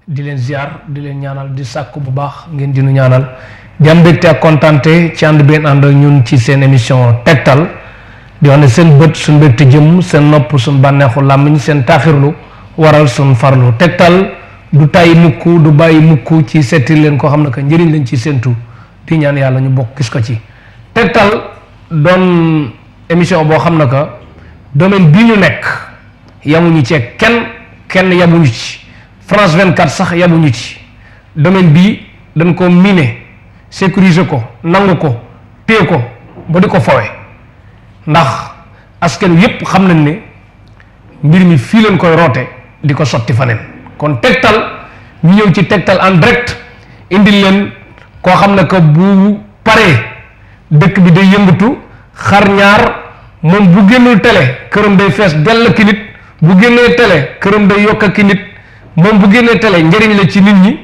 di leen ziar di leen ñaanal di sàkku bu baax ngeen di nu ñaanal di am mbégte ak kontante ci ànd benn ànd ñun ci seen émission Tektal di wax ne seen bët suñ mbégte jëm seen nopp suñ bànneexu làmmiñ seen taaxirlu waral suñ farlu Tektal du tàyyi mukk du bàyyi mukk ci seeti leen koo xam ne que njëriñ lañ ci séentu di ñaan yàlla ñu bokk gis ko ci Tektal doon émission boo xam ne que domaine bii ñu nekk yamuñu ci kenn yamuñu ci France 24 sax yamuñu ci domaine bii dañ ko miné sécuriser ko nangu ko téye ko ba di ko fowe ndax askan yépp xam nañ ne mbir mi fii leen koy roote di ko sotti faneen kon Tektal ñu ñëw ci Tektal en direct indil leen koo xam ne que bu paree dëkk bi day yëngatu xar ñaar moom bu génnul télé këram day fees dell ki nit bu génnee télé këram day yokk ki nit moom bu génnee télé njëriñ la ci nit ñi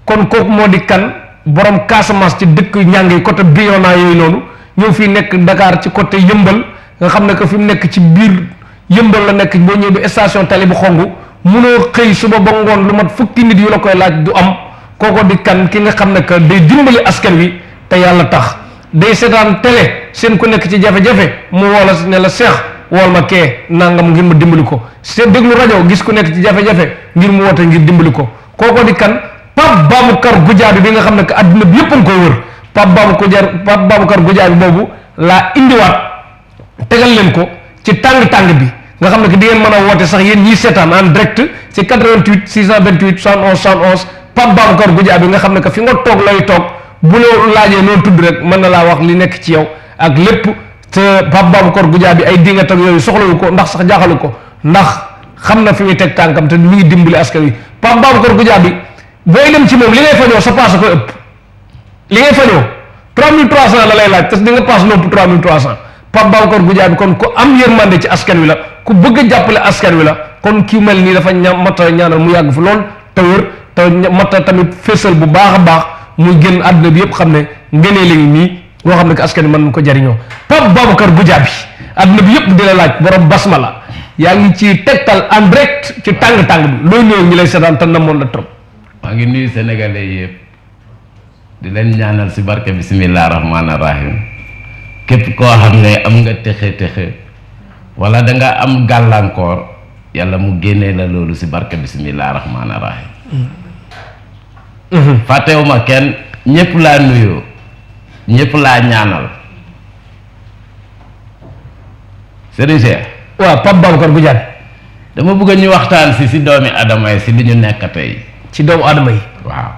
kon kooku moo di kan borom Casamance ci dëkk ñàng yi côté Bignona yooyu noonu ñëw fii nekk Dakar ci côté yëmbal nga xam ne que fi mu nekk ci biir yëmbal la nekk boo ñëwee ba station tali bu xongu munoo xëy suba ba ngoon lu mat fukki nit yu la koy laaj du am kooko di kan ki nga xam ne que day dimbali askan wi te yàlla tax day seetaan télé seen ku nekk ci jafe-jafe mu woola ne la seex wool ma kee nangam ngir ma dimbali ko seen déglu rajo gis ku nekk ci jafe-jafe ngir mu woote ngir dimbali ko kooko di kan Pape Baboucar Goudiaby bi nga xam ne que adduna bi yëpp a ngi koy wër Pape Baboucar Goudiaby boobu laa indiwaat tegal leen ko ci tàng-tàng bi nga xam ne que di ngeen mën a woote sax yéen ñiy seetaan en direct ci 88 628 71 71 Pape Baboucar Goudiaby bi nga xam ne que fi nga toog lay toog bu la laajee noonu tudd rek mën na laa wax li nekk ci yow ak lépp te Pape Baboucar Goudiaby ay dinga tag yooyu soxlawu ko ndax sax jaaxalu ko ndax xam na fi muy teg tànkam te mi ngi dimbali askan wi Pape Baboucar Goudiaby booy dem ci moom li ngay fajoo sa passe koy ëpp li ngay fajoo 3300 la lay laaj te di nga passe nopp 3300 Pape Baboucar Goudiaby kon ku am yërmande ci askan wi la ku bëgg a jàppale askan wi la kon kii mel nii dafa mata ñaanal mu yàgg fi lool te wër te mata tamit fésal bu baax a baax muy génn àdduna bi yëpp xam ne ngenee la ngi nii loo xam ne que askan wi mën ko jariñoo Pape Baboucar Goudiaby àdduna bi yëpp di la laaj borom basmala yaa ngi ci Tektal en direct ci tàng-tàng bi looy ñëw ñi lay seetaan te namoon la trop. maa ngi nuyu sénégalais yëpp di leen ñaanal si barke bisimilah rahmaani rahim képp koo xam ne am nga texe wala da nga am gàllankoor yàlla mu génnee la loolu si barke bisimilah rahmaani rahim. fàttewuma kenn ñëpp laa nuyoo ñëpp laa ñaanal Serigne Cheikh. waaw Pape Baboucar Goudiaby. dama bëgg ñu waxtaan si doomi adama yi si li ñu nekk tey. ci doomu adama yi. waaw.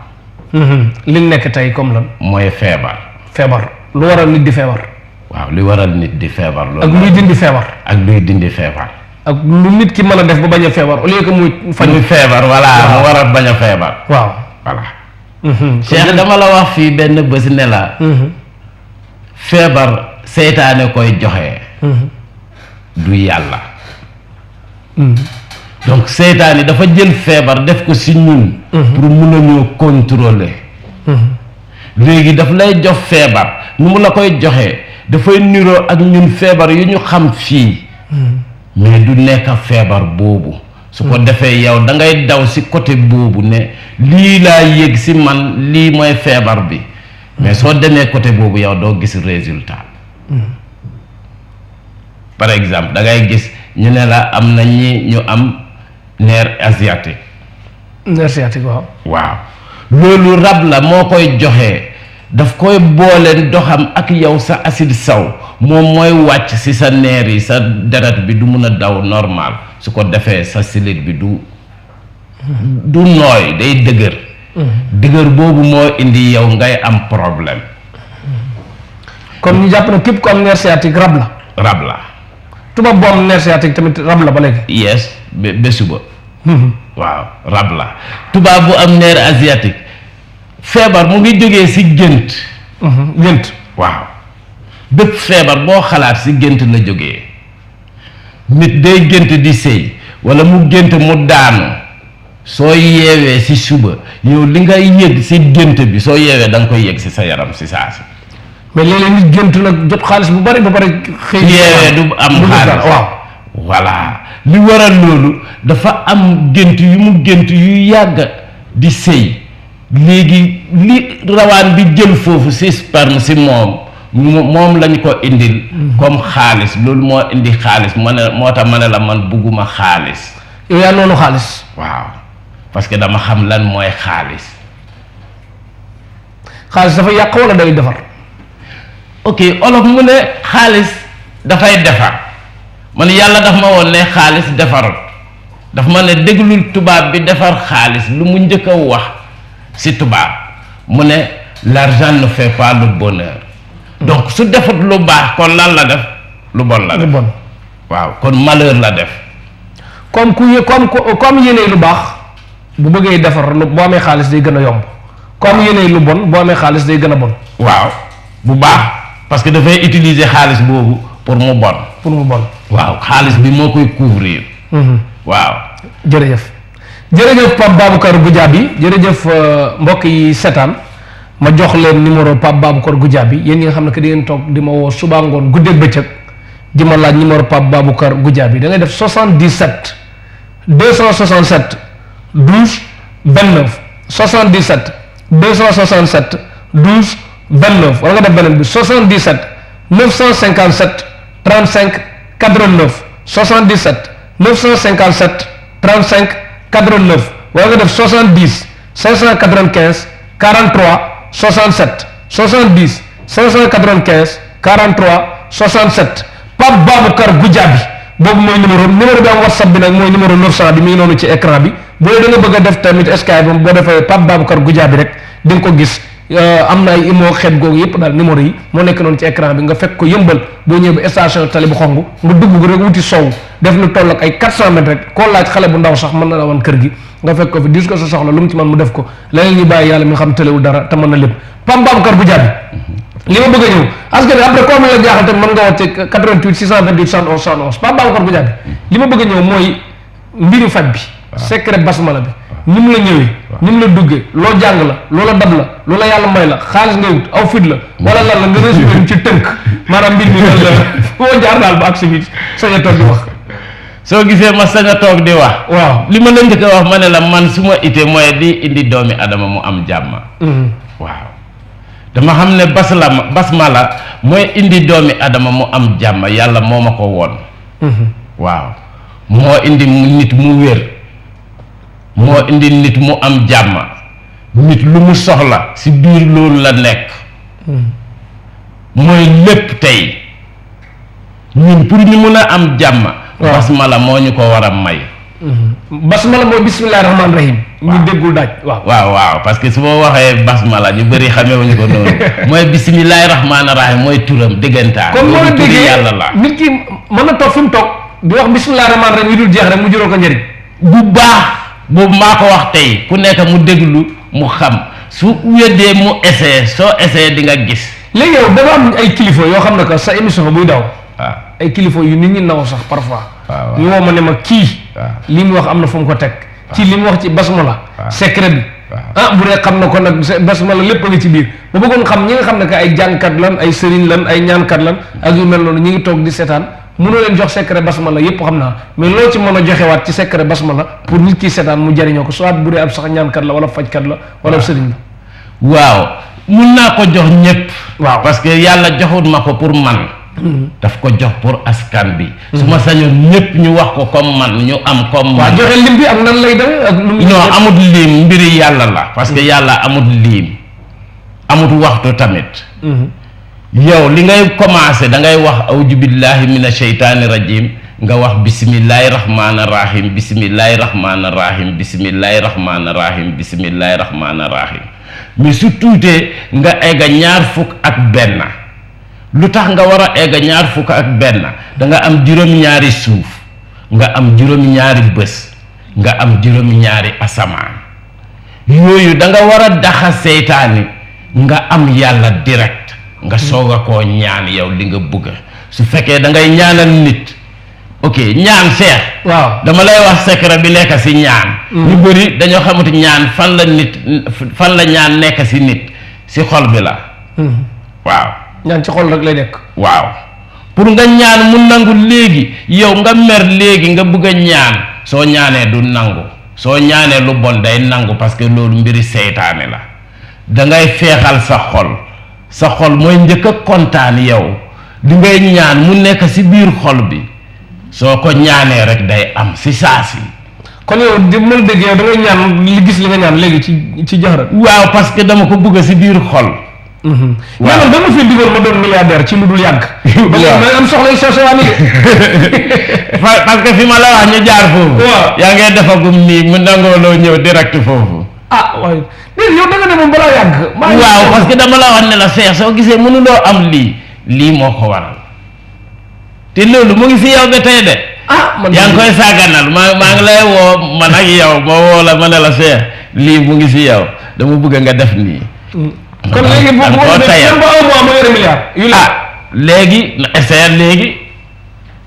li ñu nekk tey comme lan. mooy feebar. feebar lu waral nit di feebar. waaw li waral nit di feebar. loolu ak luy dindi feebar. ak luy dindi feebar. ak lu nit ki mën a def ba bañ a feebar au lieu que muy. muy feebar voilà mu war a bañ a feebar. waaw voilà. Cheikh dama la wax fii benn bés ne la. feebar seytaane koy joxe. du yàlla. donc seytaane yi dafa jël feebar def ko si ñun. pour mun a ñoo contrôler. léegi daf lay jox feebar nu mu la koy joxee dafay niroo ak ñun feebar yu ñu xam fii. mais du nekk feebar boobu. su ko defee yow da ngay daw si côté boobu ne lii laa yëg si man lii mooy feebar bi. mais soo demee côté boobu yow doo gis résultat. par exemple da ngay gis ñu ne la am na ñu am nerf asiatique. nerf sciatique waaw. waaw loolu rab la moo koy joxe daf koy boole doxam ak yow sa acide saw moom mooy wàcc si sa neer yi sa deret bi du mun a daw normal su ko defee sa silit bi du nooy day dëgër. dëgër boobu moo indi yow ngay am problème. kon ñu jàpp na képp ko am nerf sciatique rab la. rab la. tubaab boo am nerf sciatique tamit rab la ba léegi. yes ba suba. waaw rab la tubaab bu am nerf asiatique feebar mu ngi jógee si gént. gént. waaw bépp feebar boo xalaat si gént la jógee nit day gént di sëy wala mu gént mu daanu soo yeewee si suba yow li ngay yëg si gént bi soo yeewee da nga koy yëg si sa yaram si saa si. mais léeg-léeg nit gént nag jot xaalis bu bari ba pare xëy yeewee du am xaalis waaw. voilà li waral loolu dafa am gént yu mu gént yu yàgg di sëy léegi li rawaan bi jël foofu si sperme si moom lañ ko indil comme xaalis loolu moo indi xaalis moo tax ma ne la man bugguma xaalis. yow yaa noonu xaalis. waaw parce que dama xam lan mooy xaalis. xaalis dafa yàq wala day defar. ok olof mu ne xaalis dafay defar man yàlla daf ma woon ne xaalis defarut daf ma ne déglul tubaab bi defar xaalis lu mu njëkk a wax si tubaab mu ne l'argent ne fait pas le bonheur. donc su defut lu baax kon lan la def lu bon la def. lu bon waaw kon malheur la def. comme comme yéene lu baax bu bëggee defar boo amee xaalis day gën a yomb comme yéene lu bon boo amee xaalis day gën a bon. waaw bu baax parce que dafay utiliser xaalis boobu pour mu bon. pour mu bon. waaw xaalis bi moo koy couvrir. waaw. jërëjëf Pape Baboucar Goudiaby jërëjëf mbokk yi seetaan ma jox leen numéro Pape Baboucar Goudiaby yéen ñi nga xam ne que di ngeen toog di ma woo suba ngoon guddeeg bëccëg di ma laaj numéro Pape Baboucar Goudiaby da ngay def 77 267 12 29 77 267 12 29 wala nga def beneen bi 77 957 35 89 77 957 35 89 wala nga def 70 595 43 67 70 595 43 67 Pape Baboucar Goudiaby boobu mooy numéro bi am WhatsApp bi nag mooy numéro 900 bi mi ngi noonu ci écran bi bu dee da nga bëgg a def tamit Skype boo defee Pape Baboucar Goudiaby rek di nga ko gis am na ay imo xeet googu yëpp daal numéro yi moo nekk noonu ci écran bi nga fekk ko yëmbal boo ñëwee ba station tali bu xong nga dugg rek wuti sow def lu toll ak ay 400 mètres rek koo laaj xale bu ndaw sax mën na la wan kër gi nga fekk ko fi dis ko sa soxla lu mu ci man mu def ko leneen ñu bàyyi yàlla mi xam tëlewul dara te mën na lépp Pape Baboucar Goudiaby li ma bëgg a ñëw askan après comme la jaaxal tamit mën nga woote 88 628 71 71 Pape Baboucar Goudiaby li ma bëgg a ñëw mooy mbiru faj bi secret basmala bi ni mu la ñëwee ni mu la duggee loo jàng la loola dab la loola yàlla may la xaalis ngay wut aw fit la wala lan la nga résumé ci tënk maanaam mbir mi lan la foo jaar daal ba ak si biir sañ a toog di wax soo gisee ma sañ a toog di wax waaw li ma la njëkk a wax ma ne la man su ma itee mooy di indi doomi adama mu am jàmm waaw dama xam ne basmala mooy indi doomi adama mu am jàmm yàlla moo ma ko woon waaw moo indi nit mu wér moo indi nit mu am jàmm nit lu mu soxla si biir loolu la nekk mooy lépp tey ñun pour ñu mun a am jàmm basmala moo ñu ko war a may basmala mooy bismillahi rahmaani rahim ñu déggul daaj waaw parce que su ma waxee basmala ñu bëri xamewuñu ko noonu mooy bismillahi rahmaani rahim mooy turam déggantaan comme moo la déggee yàlla la nit ki mën na toog fi mu toog di wax bismillahi rahmaani rahim yi dul jeex rek mu jural ko njëriñ bu baax boobu maa ko wax tey ku nekk mu déglu mu xam su weddee mu essayé soo essayé di nga gis léegi yow dafa am ay kilifa yoo xam ne que sa émission buy daw ay kilifa yu nit ñi naw sax parfois ñu woo ma ne ma kii li mu wax am na fu mu ko teg ci li mu wax ci basmala secret bi bu dee xam na ko nag basmala lépp a ngi ci biir ba bëggoon xam ñi nga xam ne que ay jàngkat lan ay sëriñ lan ay ñaankat lan ak yu mel noonu ñi ngi toog di seetaan mënoo leen jox secret basmala yépp xam naa mais loo ci mën a joxewaat ci secret basmala pour nit ki seetaan mu jariñoo ko soit bu dee ab sax ñaankat la wala fajkat la wala sëriñ la waaw mun naa ko jox ñëpp waaw parce que yàlla joxut ma ko pour man daf ko jox pour askan bi su ma sañoon ñëpp ñu wax ko comme man ñu am comme man waaw joxe lim bi ak nan lay demee ak lu non amut lim mbiri yàlla la parce que yàlla amut lim amut waxtu tamit yow li ngay commencé da ngay wax awju billahi mina sheytaani rajim nga wax bismillahi rahmaani rahim bismillahi rahmaani rahim bismillahi rahmaani rahim bismillahi rahmaani rahim mais su tuutee nga egga ñaar fukk ak benn lu tax nga war a egga ñaar fukk ak benn da nga am juróom-ñaari suuf nga am juróom-ñaari bés nga am juróom-ñaari asamaan yooyu da nga war a daxa seytaani nga am yàlla direct nga soog a koo ñaan yow li nga bëgg su fekkee da ngay ñaanal nit ok ñaan seex waaw dama lay wax secret bi nekk si ñaan ñu bëri dañoo xamante ñaan fan la ñaan nekk si nit si xol bi la waaw ñaan ci xol rek lay nekk waaw pour nga ñaan mu nangu léegi yow nga mer léegi nga bëgg a ñaan soo ñaanee du nangu soo ñaanee lu bon day nangu parce que loolu mbiri seytaane la da ngay feexal sa xol mooy njëkk a kontaan yow li ngay ñaan mu nekk ci biir xol bi soo ko ñaanee rek day am ci saasi. kon yow di mën dégg yow da ngay ñaan li gis li nga ñaan léegi ci jaxara. waaw parce que dama ko bëgg ci biir xol. waaw mais dama fi digal ma doon milliardaire ci lu dul yàgg. ba léegi ma am soxla yu sosewaan yi parce que fi ma la wax ñu jaar foofu. waaw yaa ngay defagum nii mu nangoo loo ñëw direct foofu. waaye déedéet yow da nga ne moom balaa yàgg. waaw parce que dama la wax ne la Cheikh soo gisee mënuloo am lii moo ko waral te loolu mu ngi ci yow ba tey de. man yaa ngi koy sàgganal maa ngi lay woo man ak yow ma woo la ma ne la Cheikh lii mu ngi ci yow dama bëgg nga def nii. kon léegi boo même ba un mois ma yore milliard yu la léegi essayé léegi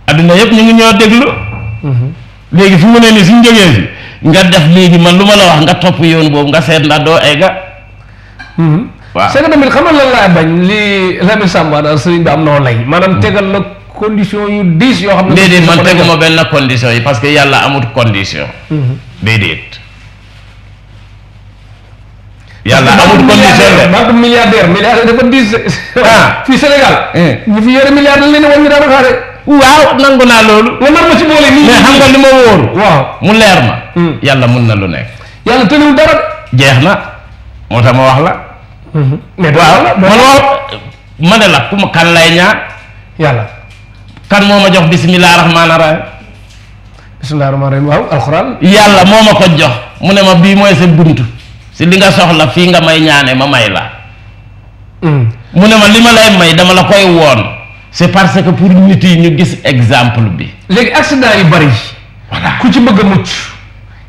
adduna yëpp ñu ngi ñoo déglu. léegi fu mu ne nii suñ jógee fi nga def léegi man lu ma la wax nga topp yoon boobu nga seet ndax doo egga. waaw c'est que tamit xam nga lan laay bañ li Lamine Samba daal sëriñ bi am noo lay maanaam tegal la condition yu diis yoo xam ne. déedéet man teguma benn condition yi parce que yàlla amut condition. déedéet. yàlla amul condition de maa ngi milliardaire dafa diis. fii Sénégal. ñu fi yore milliard dañ leen a wàññi daanaka xaare. waaw nangu naa loolu. nga nar ma ci boole nii. mais xam nga li ma wóor. waaw mu leer ma. yàlla mun na lu nekk. yàlla tënul dara. jeex na moo tax ma wax la. mais waaw man wax ma ne la ku ma kan lay ñaan. yàlla. kan moo ma jox bisimilah rahmaani rahim. bisimilah rahmaani rahim waaw alxuraan. yàlla moo ma ko jox mu ne ma bii mooy sa buntu. si li nga soxla fii nga may ñaane ma may la. mu ne ma li ma lay may dama la koy woon. c'est parce que pour nit yi ñu gis exemple bi. léegi accident yu bari. voilà ku ci bëgg a mucc.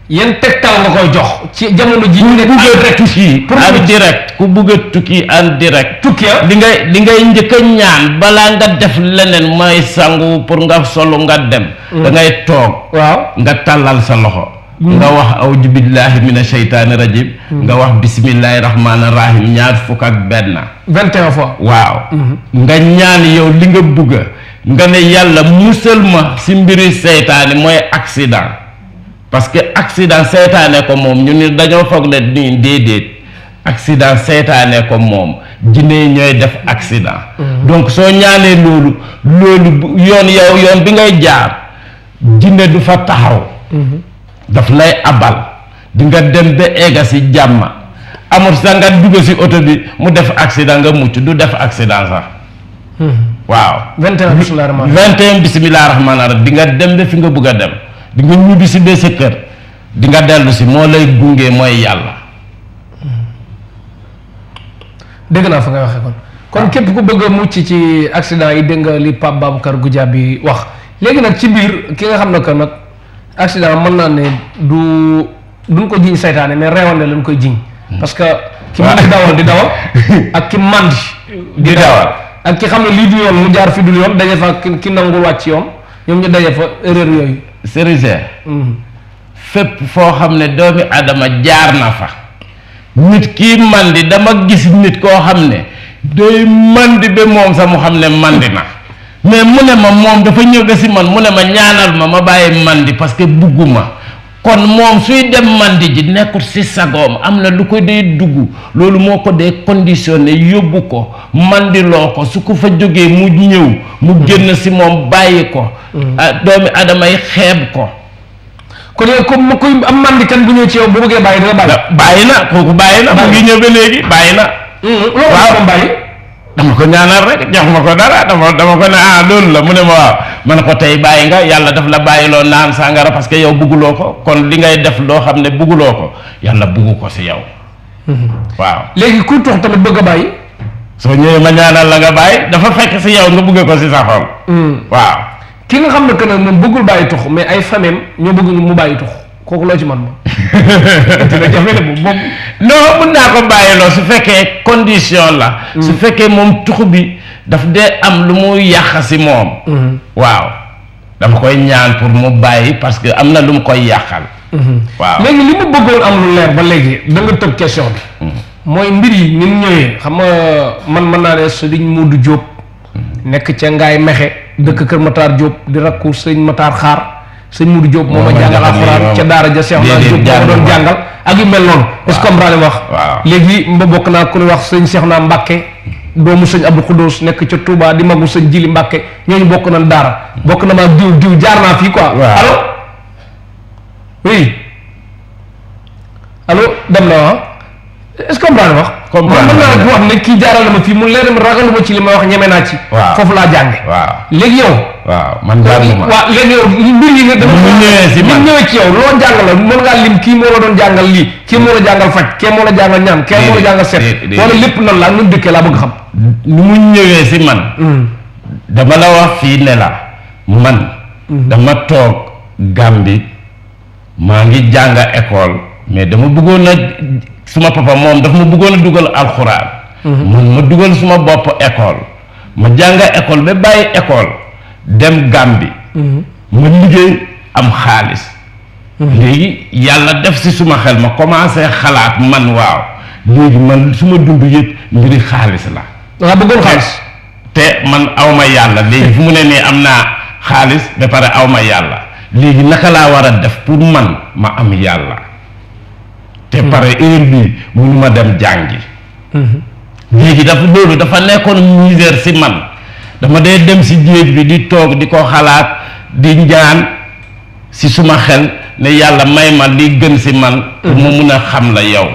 yan tegtal nga koy jox. ci jamono ji ñu nekk en direct ku bëgg a tukki en direct. tukki li ngay njëkk a ñaan balaa nga def leneen mooy sangu pour nga solu nga dem. da ngay toog. waaw nga tàllal sa loxo. nga wax awju billahi mina shaytaani rajim. nga wax bismillahi rahmaani rahim ñaar fukk ak benn. 21 fois. waaw. nga ñaan yow li nga bugg nga ne yàlla musal ma si mbiri seytaane mooy accident. parce que accident seytaane ko moom ñu ni dañoo foog ne nii déedéet accident seytaane ko moom jinne ñooy def accident. donc soo ñaanee loolu yoon bi ngay jaar jinne du fa taxaw. daf lay abal di nga dem ba egga si jàmm amul sax nga dugg si oto bi mu def accident nga mucc du def accident sax. waaw 21 bisimilah rahmaani 21 bisimilah rahmaani rahim di nga dem ba fi nga bëgg a dem di nga ñibbi si ba sa kër di nga dellu si moo lay gunge mooy yàlla. dégg naa fa ngay waxee kon képp ku bëgg a mucc ci accident yi dégg nga li Pape Babacar Goudiaby wax léegi nag ci biir ki nga xam ne que nag accident mën naa ne duñ ko jiñ saytaane mais reewande lañ koy jiñ parce que ki mën di dawal di dawal ak ki mandi di dawal ak ki xam ne lii du yoon mu jaar fi dul yoon daje fa ki nangul wàcc yoon ñoom ñu daje fa erreur yooyu. Serigne fépp foo xam ne doomi adama jaar na fa nit kii mandi dama gis nit koo xam ne day mandi ba moom sax mu xam ne mandi na mais mu ne ma moom dafa ñëw ba si man mu ne ma ñaanal ma bàyyi mandi parce que bugguma kon moom suy dem mandi ji nekkul si sagoom am na lu ko dee dugg loolu moo ko dee conditionné yóbbu ko mandiloo ko su ko fa jógee mu ñëw mu génn si moom bàyyi ko doomi adama yi xeeb ko. kon yow comme kuy am mandikan bu ñëw ci yow bu bëggee bàyyi dina bàyyi na kooku bàyyi na mu ngi ñëw ba léegi bàyyi na. waaw bàyyi. dama ko ñaanal rek jox ma ko dara dama ko ne loolu la mu ne ma waaw ma ne ko tey bàyyi nga yàlla daf la bàyyiloo naan sàngara parce que yow bugguloo ko kon li ngay def loo xam ne bugguloo ko yàlla buggu ko si yow. waaw léegi kuy tox tamit bëgg a bàyyi. soo ñëwee ma ñaanal la nga bàyyi dafa fekk si yow nga bugg ko si sa xol. waaw ki nga xam ne que nag moom bëggul bàyyi tux mais ay famem ñoo bëgg mu bàyyi tux kooku loo ci man ma dina jafe ne moom non mun naa ko bàyyiloo su fekkee condition la. su fekkee moom tux bi daf dee am lu mu yàq si moom. waaw dafa koy ñaan pour mu bàyyi parce que am na lu mu koy yàqal. waaw léegi li mu bëggoon am lu leer ba léegi da nga tëb question bi. mooy mbir yi ni mu ñëwee xam nga man mën naa ne Sëriñ Modou Diop. nekk ca Ngaay Mexe dëkk Kër Matar Diop di rakku Sëriñ Matar Xaar sëñ Moudou Diop moo ma jàngal alxuraan ca daara ja Cheikh Naa Diop moo doon jàngal ak yu mel noonu est-ce que comprendre wax léegi ma bokk naa ku ñuy wax sëñ Cheikh Naa Mbacke doomu sëñ Abdou Khoudous nekk ca Touba di magu sëñ Jili Mbacke ñooñu bokk nañ daara bokk na ma diw jaar naa fii quoi allo oui allo dem na est-ce que comprendre wax mën naa wax ne kii jaaral na ma fii mu leer ma ragaluma ci li ma wax ñeme naa ci foofu laa jànge léegi yow man jànguma waaw léegi yow mbir yi nga dama ñëwee ci yow loo jàngal mën ngaa lim kii moo la doon jàngal lii kii moo la jàngal faj kee moo la jàngal ñaan kee moo la jàngal set wala lépp nan laa nun dëkkee laa bëgg xam ni mu ñëwee si man dama la wax fii ne la man dama toog Gambie maa ngi jàng école mais dama bëggoon a suma papa moom daf ma bëggoon a dugal alxuraan man ma dugal suma bopp école ma jàng école ba bàyyi école dem Gambie ma liggéey am xaalis léegi yàlla def si suma xel ma commencé xalaat man waaw léegi man suma dund yëpp mbiri xaalis la nga bëggoon xaalis te man awma yàlla léegi fu mu ne nii am naa xaalis ba pare awma yàlla léegi naka laa war a def pour man ma am yàlla te pare heure bii mënuma dem jàngi léegi loolu dafa nekkoon misère si man dama dee dem si géej bi di toog di ko xalaat di ñaan si suma xel ne yàlla may ma li gën si man pour mu mun a xam la yow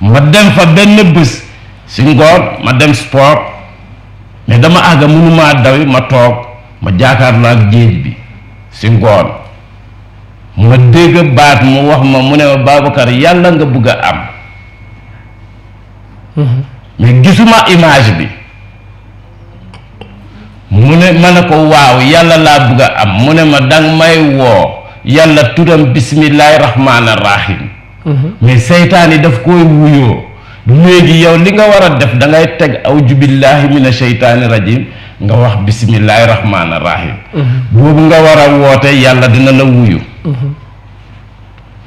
ma dem fa benn bés si ngoon ma dem sport mais dama àgga mënumaa daw ma toog ma jaakaarloo ak géej bi si ngoon ma dégg baat mu wax ma mu ne ma Babacar yàlla nga bëgg a am mais gisuma image bi mu ne ma ne ko waaw yàlla laa bëgg a am mu ne ma dang may woo yàlla turam bismillahi rahmaani rahim mais seytaan yi daf koy wuyoo léegi yow li nga war a def da ngay teg awju billahi mina sheytaani rajim nga wax bismillahi rahmaani rahim boobu nga war a woote yàlla dina la wuyu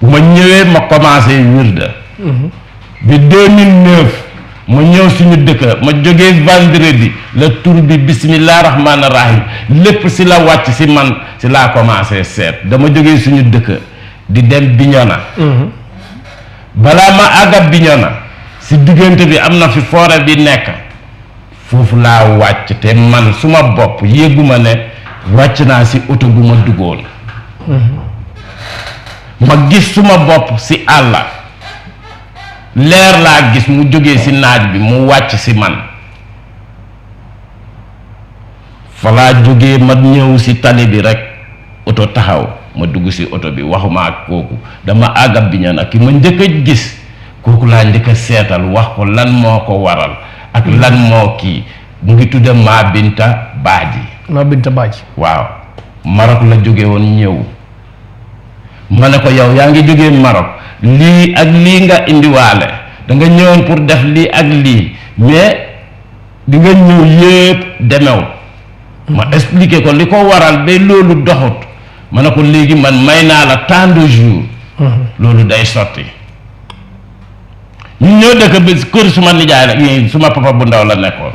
bu ma ñëwee ma commencé wirda bi 2009 ma ñëw suñu dëkk ma jógee vendredi la tur bi bismillahi rahmaani rahim lépp si la wàcc si man si laa commencé seet dama jógee suñu dëkk di dem Bignona balaa ma àgga Bignona si diggante bi am na fi forêt bi nekk foofu laa wàcc te man suma bopp yégguma ne wàcc naa si oto bu ma duggoon ma gis suma bopp si àll leer laa gis mu jógee si naaj bi mu wàcc si man fa laa jógee ma ñëw si tali bi rek oto taxaw ma dugg si oto bi waxuma ak kooku dama àgga Bignona ki ma njëkk a gis kooku laa njëkk a seetal wax ko lan moo ko waral ak lan moo kii mu ngi tudde Ma Binta Badji waaw Maroc la jóge woon ñëw ma ne ko yow yaa ngi jógee Maroc lii ak lii nga indiwaale da nga ñëwoon pour def lii ak lii mais di nga ñëw yépp demew ma expliqué ko li ko waral ba loolu doxut ma ne ko léegi man may naa la tant de jours loolu day sotti ñu ñëw dëkk bi kër suma nijaay la suma papa bu ndaw la nekkoon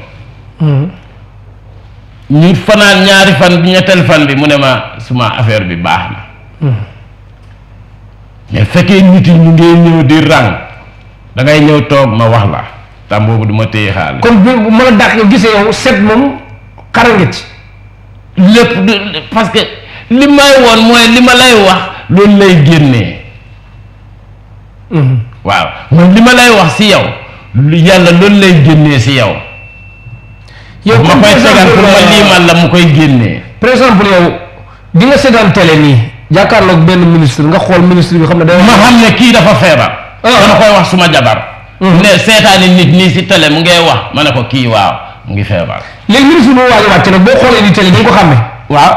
ñu fanaan ñaari fan bi ñetteel fan bi mu ne ma suma affaire bi baax na mais fekkee nit yi ñu ngee ñëw di rang da ngay ñëw toog ma wax la tam boobu du ma téye xaalis kon bu mën a dàq yow gisee yow set moom xara nga ci lépp parce que li may woon mooy li ma lay wax loolu lay génnee waaw man li ma lay wax si yow yàlla loolu lay génnee si yow ma koy tegal pour ma liimal la mu koy génnee par exemple yow di nga seetaan télé nii jàkkaarloog benn ministre nga xool ministre bi xam ne ma xam ne kii dafa feebar dama koy wax suma jabar ne seetaani nit nii si télé mu ngay wax ma ne ko kii waaw mu ngi feebar léegi ministre bu waaj a wàcc nag boo xoolee ni télé di nga ko xàmme waaw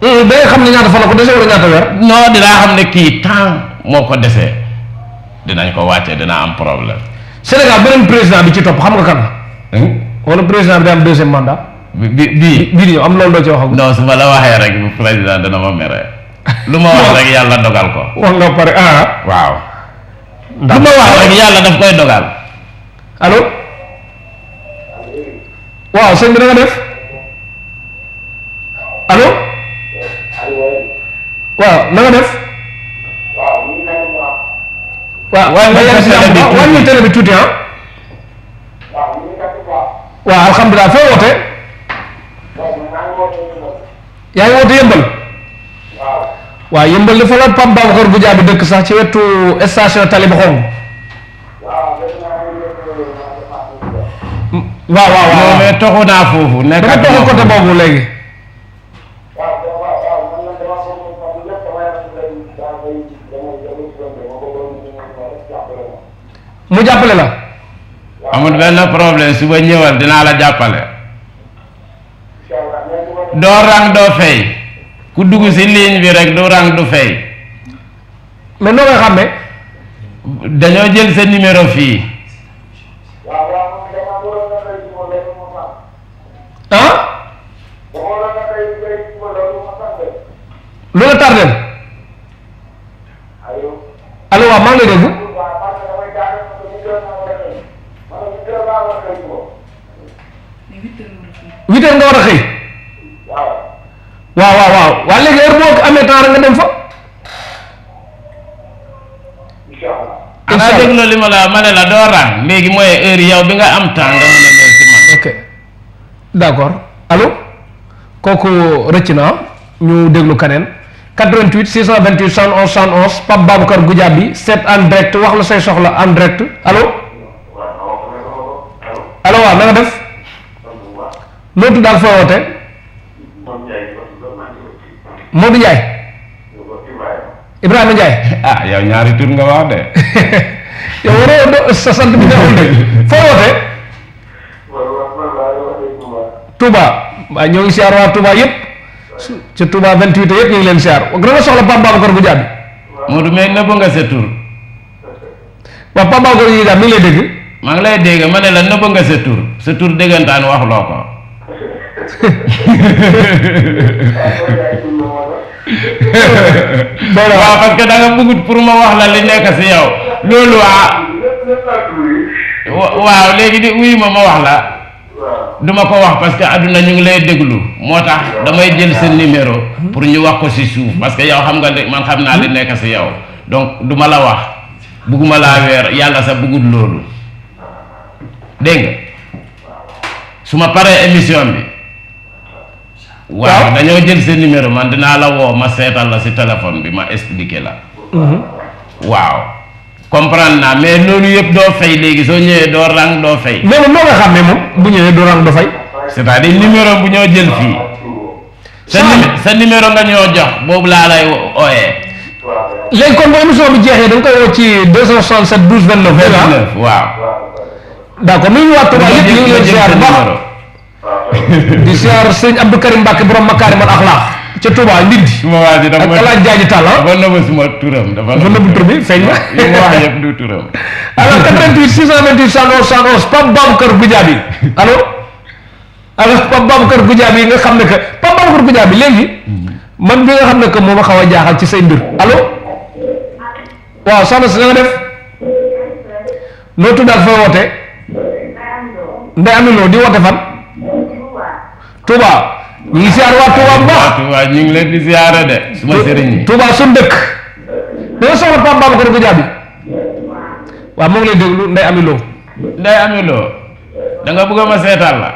da nga xam ne ñaata fan la ko dese wala ñaata weer non dinaa xam ne kii temps moo ko desee dinañ ko wàccee dina am problème Sénégal beneen président bi ci topp xam nga kan wala président bi day am deuxième mandat bii di ñëw am loolu doo ci wax non su ma la waxee rek bu président dana ma mere lu ma wax rek yàlla dogal ko wax nga pare waaw lu ma wax rek yàlla daf koy dogal allo waaw sëñ bi da nga def allo waaw na nga def waaw wàññi télé bi tuuti ah waaw alhamdulilah foo woote yaa ngi woote yëmbal waaw yëmbal dafa la Pape Babacar Goudiaby dëkk sax ci wetu station Tali ba Xong waaw non mais toxu naa foofu nekk da nga toxu côté boobu léegi mu jàppale la amul benn problème suba ñëwal dinaa la jàppale doo rang doo fay ku dugg si ligne bi rek du rang du fay mais noo koy xàmmee dañoo jël sa numéro fii ah lu la tardel allo waaw maa ngi lay dégg 8 heures nga war a xëy waaw léegi heure boo amee temps rek nga dem fa xanaa dégg li ma ne la doo rang léegi mooy heure yow bi nga am temps nga mën a ñëw si man ok d'accord allo kooku rëcc na ñu déglu kaneen 88 628 71 71 Pape Babacar Goudiaby seet en direct wax la say soxla en direct allo waaw na nga def noo tudd daal foo woote Modou Ndiaye Ibrahima Ndiaye ah yow ñaari tur nga wax de yow waroo sa sant bi neexul de foo woote Touba waaye ñoo ngi siyaar waa Touba yëpp ci Touba 28 yëpp ñu ngi leen siyaar gën a soxla Pape Babacar Goudiaby Modou mais nëbb nga sa tur waaw Pape Babacar Goudiaby mi ngi lay dégg maa ngi lay dégg ma ne la nëbb nga sa tur déggantaan waxloo ko waaw parce que da nga bëggut pour ma wax la li nekk si yow loolu waaw léegi di wuyu ma wax la duma ko wax parce que àdduna ñu ngi lay déglu moo tax damay jël seen numéro pour ñu wax ko si suuf parce que yow xam nga man xam naa li nekk si yow donc duma la wax bëgguma laa weer yàlla sa bëggut loolu dégg nga su ma paree émission bi waaw dañoo jël seen numéro man dinaa la woo ma seetal la si téléphone bi ma expliqué la waaw comprendre naa mais loolu yëpp doo fay léegi soo ñëwee doo rang doo fay mais moom noo nga xam ne moom bu ñëwee doo rang doo fay c'est-à-dire numéro bu ñoo jël fii sa numéro nga ñoo jox boobu laa lay ooyee léegi kon bu émission bi jeexee da nga koy woo ci 267 12 29 waaw d'accord nuyu waa Touba yëpp ñu ngi leen siyaar bu baax di siyaar sëñ Abdou Karim Mbacke borom Makarimal Akhlaq ca Touba Ndindi suma waa ji ak El Hadj Diadji Tall dafa nëbb suma turam dafa nëbb tur bi feeñ na li mu wax yëpp du turam alors 88 628 111 111 Pape Babacar Goudiaby allo Pape Babacar Goudiaby nga xam ne que Pape Babacar Goudiaby léegi man bi nga xam ne que moo ma xaw a jaaxal ci say mbir allo waaw soxna si na nga def noo tuddaat fooy woote Ndeye Amilo di woote fan Touba ñu ngi siyaar waa Touba bu baax Touba ñu ngi leen di siyaare de suma sëriñ yi Touba suñu dëkk da nga soxla Pape Babacar Goudiaby waaw moo ngi lay déglu Ndeye Amilo da nga bëgg ma seetal la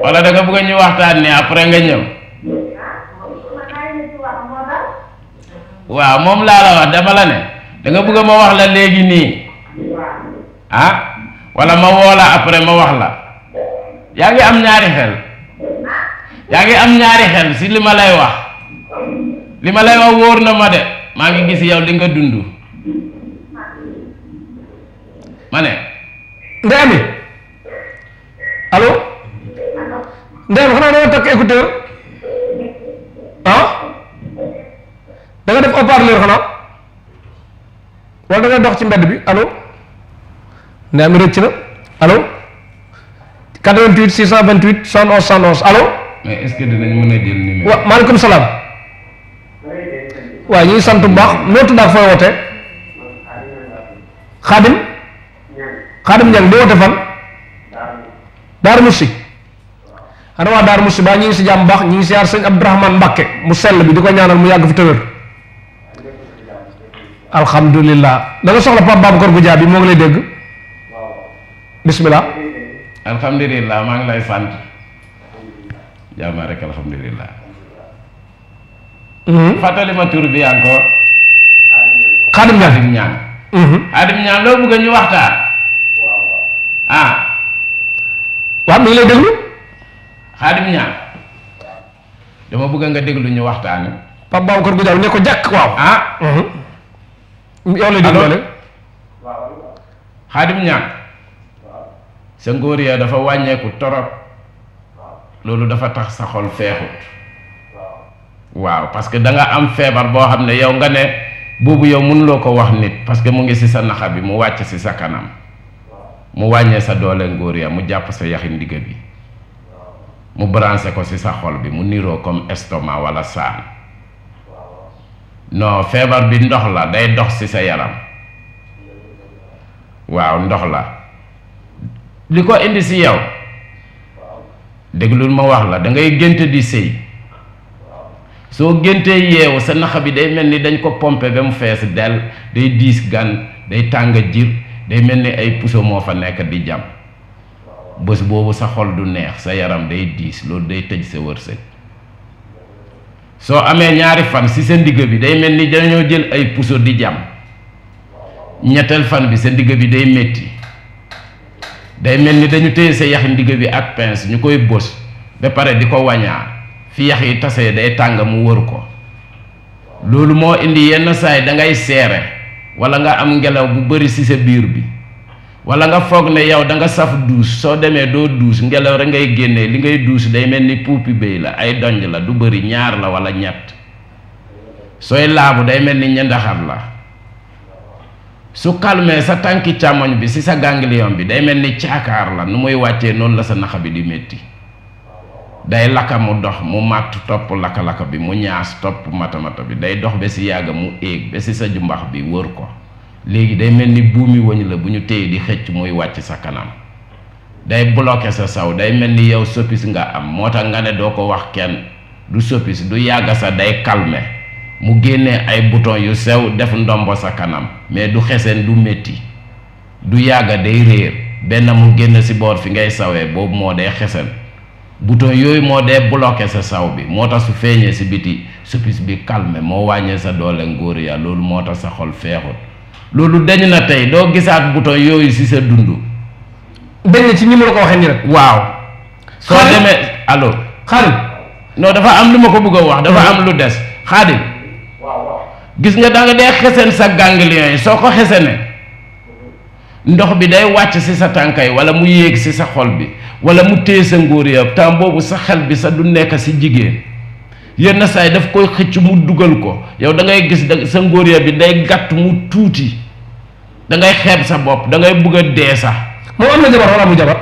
wala da nga bëgg ñu waxtaan ni après nga ñëw waaw moom laa la wax dama la ne da nga bëgg ma wax la léegi nii wala ma woo la après ma wax la yaa ngi am ñaari xel si li ma lay wax wóor na ma de maa ngi gis yow li nga dund ma ne Ndeye Ami allo Ndeye Ami xanaa da nga takk écouteur da nga def haut-parleur xanaa wala da nga dox ci mbedd bi allo Ndeye Ami rëcc na allo 88 628 71 71 allo. mais est-ce que dinañ mën a jël numéro. waaw maaleykum salaam. waaw ñu ngi sant bu baax noo tudd ak fooy woote. Xaadim. Xaadim Ñang di woote fan. Daaru Musi. ana waa Daaru Musi ba ñu ngi si jàmm bu baax ñu ngi siyaar sëñ Abdourahmane Mbacke mu sell bi di ko ñaanal mu yàgg fi tëwër. alhamdulillah da nga soxla Pape Babacar Goudiaby mo ngi lay dégg bismillah alhamdulillah maa ngi lay sant jaama rek alhamdulillah fàttali ma tur bi encore Khadim Niang Khadim Niang loo bëgg ñu waxtaan waaw mi ngi lay déglu Khadim Niang dama bëgg nga déglu ñu waxtaan Pape Babacar Goudiaby ne ko jàkk waaw yow lay déglu Khadim Niang sa ngóor ya dafa wàññeeku torop loolu dafa tax sa xol feexut waaw parce que da nga am feebar boo xam ne yow nga ne boobu yow mënuloo ko wax nit parce que mu ngi ci sa naxa bi mu wàcc ci sa kanam mu wàññee sa doole ngóor ya mu jàpp sa yaxi ndigga bi mu branché ko ci sa xol bi mu niroo comme estomac wala saan non feebar bi ndox la day dox ci sa yaram waaw ndox la li ko indi ci yow déglul ma wax la da ngay génte di sëy soo géntee yeewu sa naxa bi day mel ni dañ ko pompe ba mu fees del day diis gan day tàng jir day mel ni ay puso moo fa nekk di jam bés boobu sa xol du neex sa yaram day diis loolu day tëj sa wërsëg soo amee ñaari fan ci sa ndigg bi day mel ni dañoo jël ay puso di jam ñetteel fan bi sa ndigg bi day metti day mel ni dañu téye sa yaxi ndigg bi ak pince ñu koy bës ba pare di ko wañaar fi yax yi tasee day tàng mu wër ko loolu moo indi yenn saay da ngay seere wala nga am ngelaw bu bari ci sa biir bi wala nga foog ne yow da nga saf duus soo demee doo duus ngelaw rek ngay génnee li ngay duus day mel ni puupi béy la ay donj la du bari ñaar la wala ñett sooy laabu day mel ni ñandaxar la su calmee sa tànki càmmoñ bi ci sa ganglion bi day mel ni caakaar la nu muy wàccee noonu la sa naxa bi di métti day lakka mu dox mu màtt topp lakka-lakka bi mu ñaas topp mata-mata bi day dox ba ci yàgg mu éeg ba ci sa jumbax bi wër ko léegi day mel ni buumi wëñ la bu ñu téye di xëcc muy wàcc sa kanam day bloqué sa saw day mel ni yow soppis nga am moo tax nga ne doo ko wax kenn du soppis du yàgg sa day calmer mu génnee ay bouton yu sew def ndombo sa kanam mais du xeseen du métti du yàgg day réer benn mu génn ci boor fi ngay sawee boobu moo day xeseen bouton yooyu moo dee bloqué sa saw bi moo tax su feeñee ci biti soppis bi calmer moo wàññee sa doole ngóor ya loolu moo tax sa xol feexut loolu dañ na tey doo gisaat bouton yooyu ci sa dund dañ na ci ñi ma la ko waxee nii rek waaw soo demee allo Khadim non dafa am lu ma ko bëgg a wax dafa am lu des Khadim gis nga da nga dee xesen sa ganglion yi soo ko xesene ndox bi day wàcc ci sa tànkay wala mu yéeg ci sa xol bi wala mu téye sa ngóor ya temps boobu sa xel bi sa du nekk ci jigéen yenn saay daf koy xëcc mu dugal ko yow da ngay gis sa ngóor ya bi day gàtt mu tuuti da ngay xeeb sa bopp da ngay bëgg a dee sax moom am na jabar wala amul jabar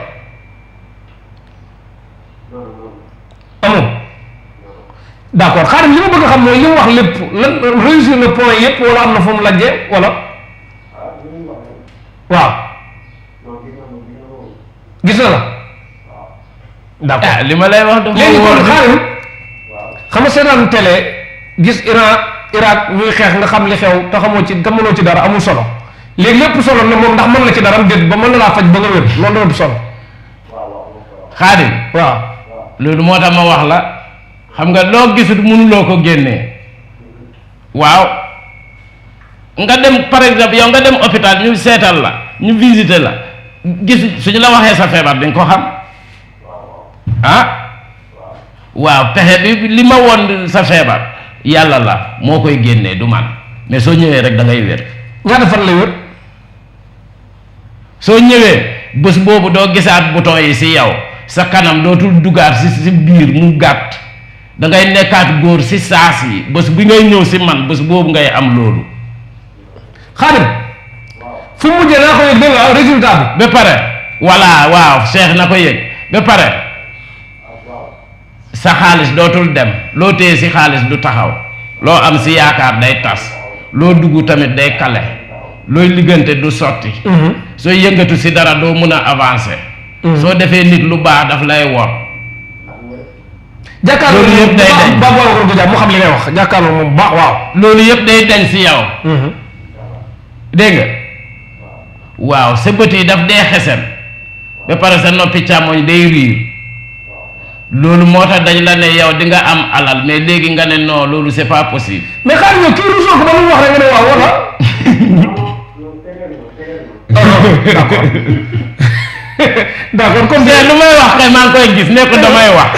amul d'accord Khadim li ma bëgg a xam mooy li mu wax lépp lan réussir na point yépp wala am na fu mu lajjee wala waaw gis na la d'accord li ma lay wax dafa léegi kon Khadim xam nga seetaan télé gis Irak ñuy xeex nga xam li xew te xamoo ci te mënoo ci dara amul solo léegi lépp solo na moom ndax mën na ci dara am déet ba mën na laa faj ba nga wér loolu dana solo Khadim waaw loolu moo tax ma wax la xam nga loo gisut mënuloo ko génnee waaw nga dem par exemple yow nga dem hôpital ñu seetal la ñu visiter la gis suñu la waxee sa feebar dañ ko xam waaw pexe bi li ma woon sa feebar yàlla la moo koy génnee du man mais soo ñëwee rek da ngay wér ñaata fan lay wér soo ñëwee bés boobu doo gisaat bouton yi ci yow sa kanam dootul dugaat ci biir mu gàtt da ngay nekkaat góor ci saas yi bés bi ngay ñëw ci man bés boobu ngay am loolu Khadim fu mu mujjee naa ko yëg dégg nga résultat ba pare voilà waaw Cheikh na ko yëg ba pare sa xaalis dootul dem loo téye ci xaalis du taxaw loo am ci yaakaar day tas loo dugg tamit day kale looy liggante du sotti soo yëngatu ci dara doo mën a avancer soo defee nit lu baax daf lay wor jàkkaarloo loolu yëpp day dañ ba ko ko mu xam li ngay wax jàkkaarloo moom baax waaw loolu yëpp day dañ si yow dégg nga waaw sa bët yi daf dee xesen ba pare sa noppi càmmoñ day riir loolu moo tax dañ la ne yow di nga am alal mais léegi nga ne non loolu c'est pas possible mais xaar ñoo kii rusoo ko ba lu mu wax rek nga ne waaw wala d'accord comme lu may wax kay maa ngi koy gis ne ko damay wax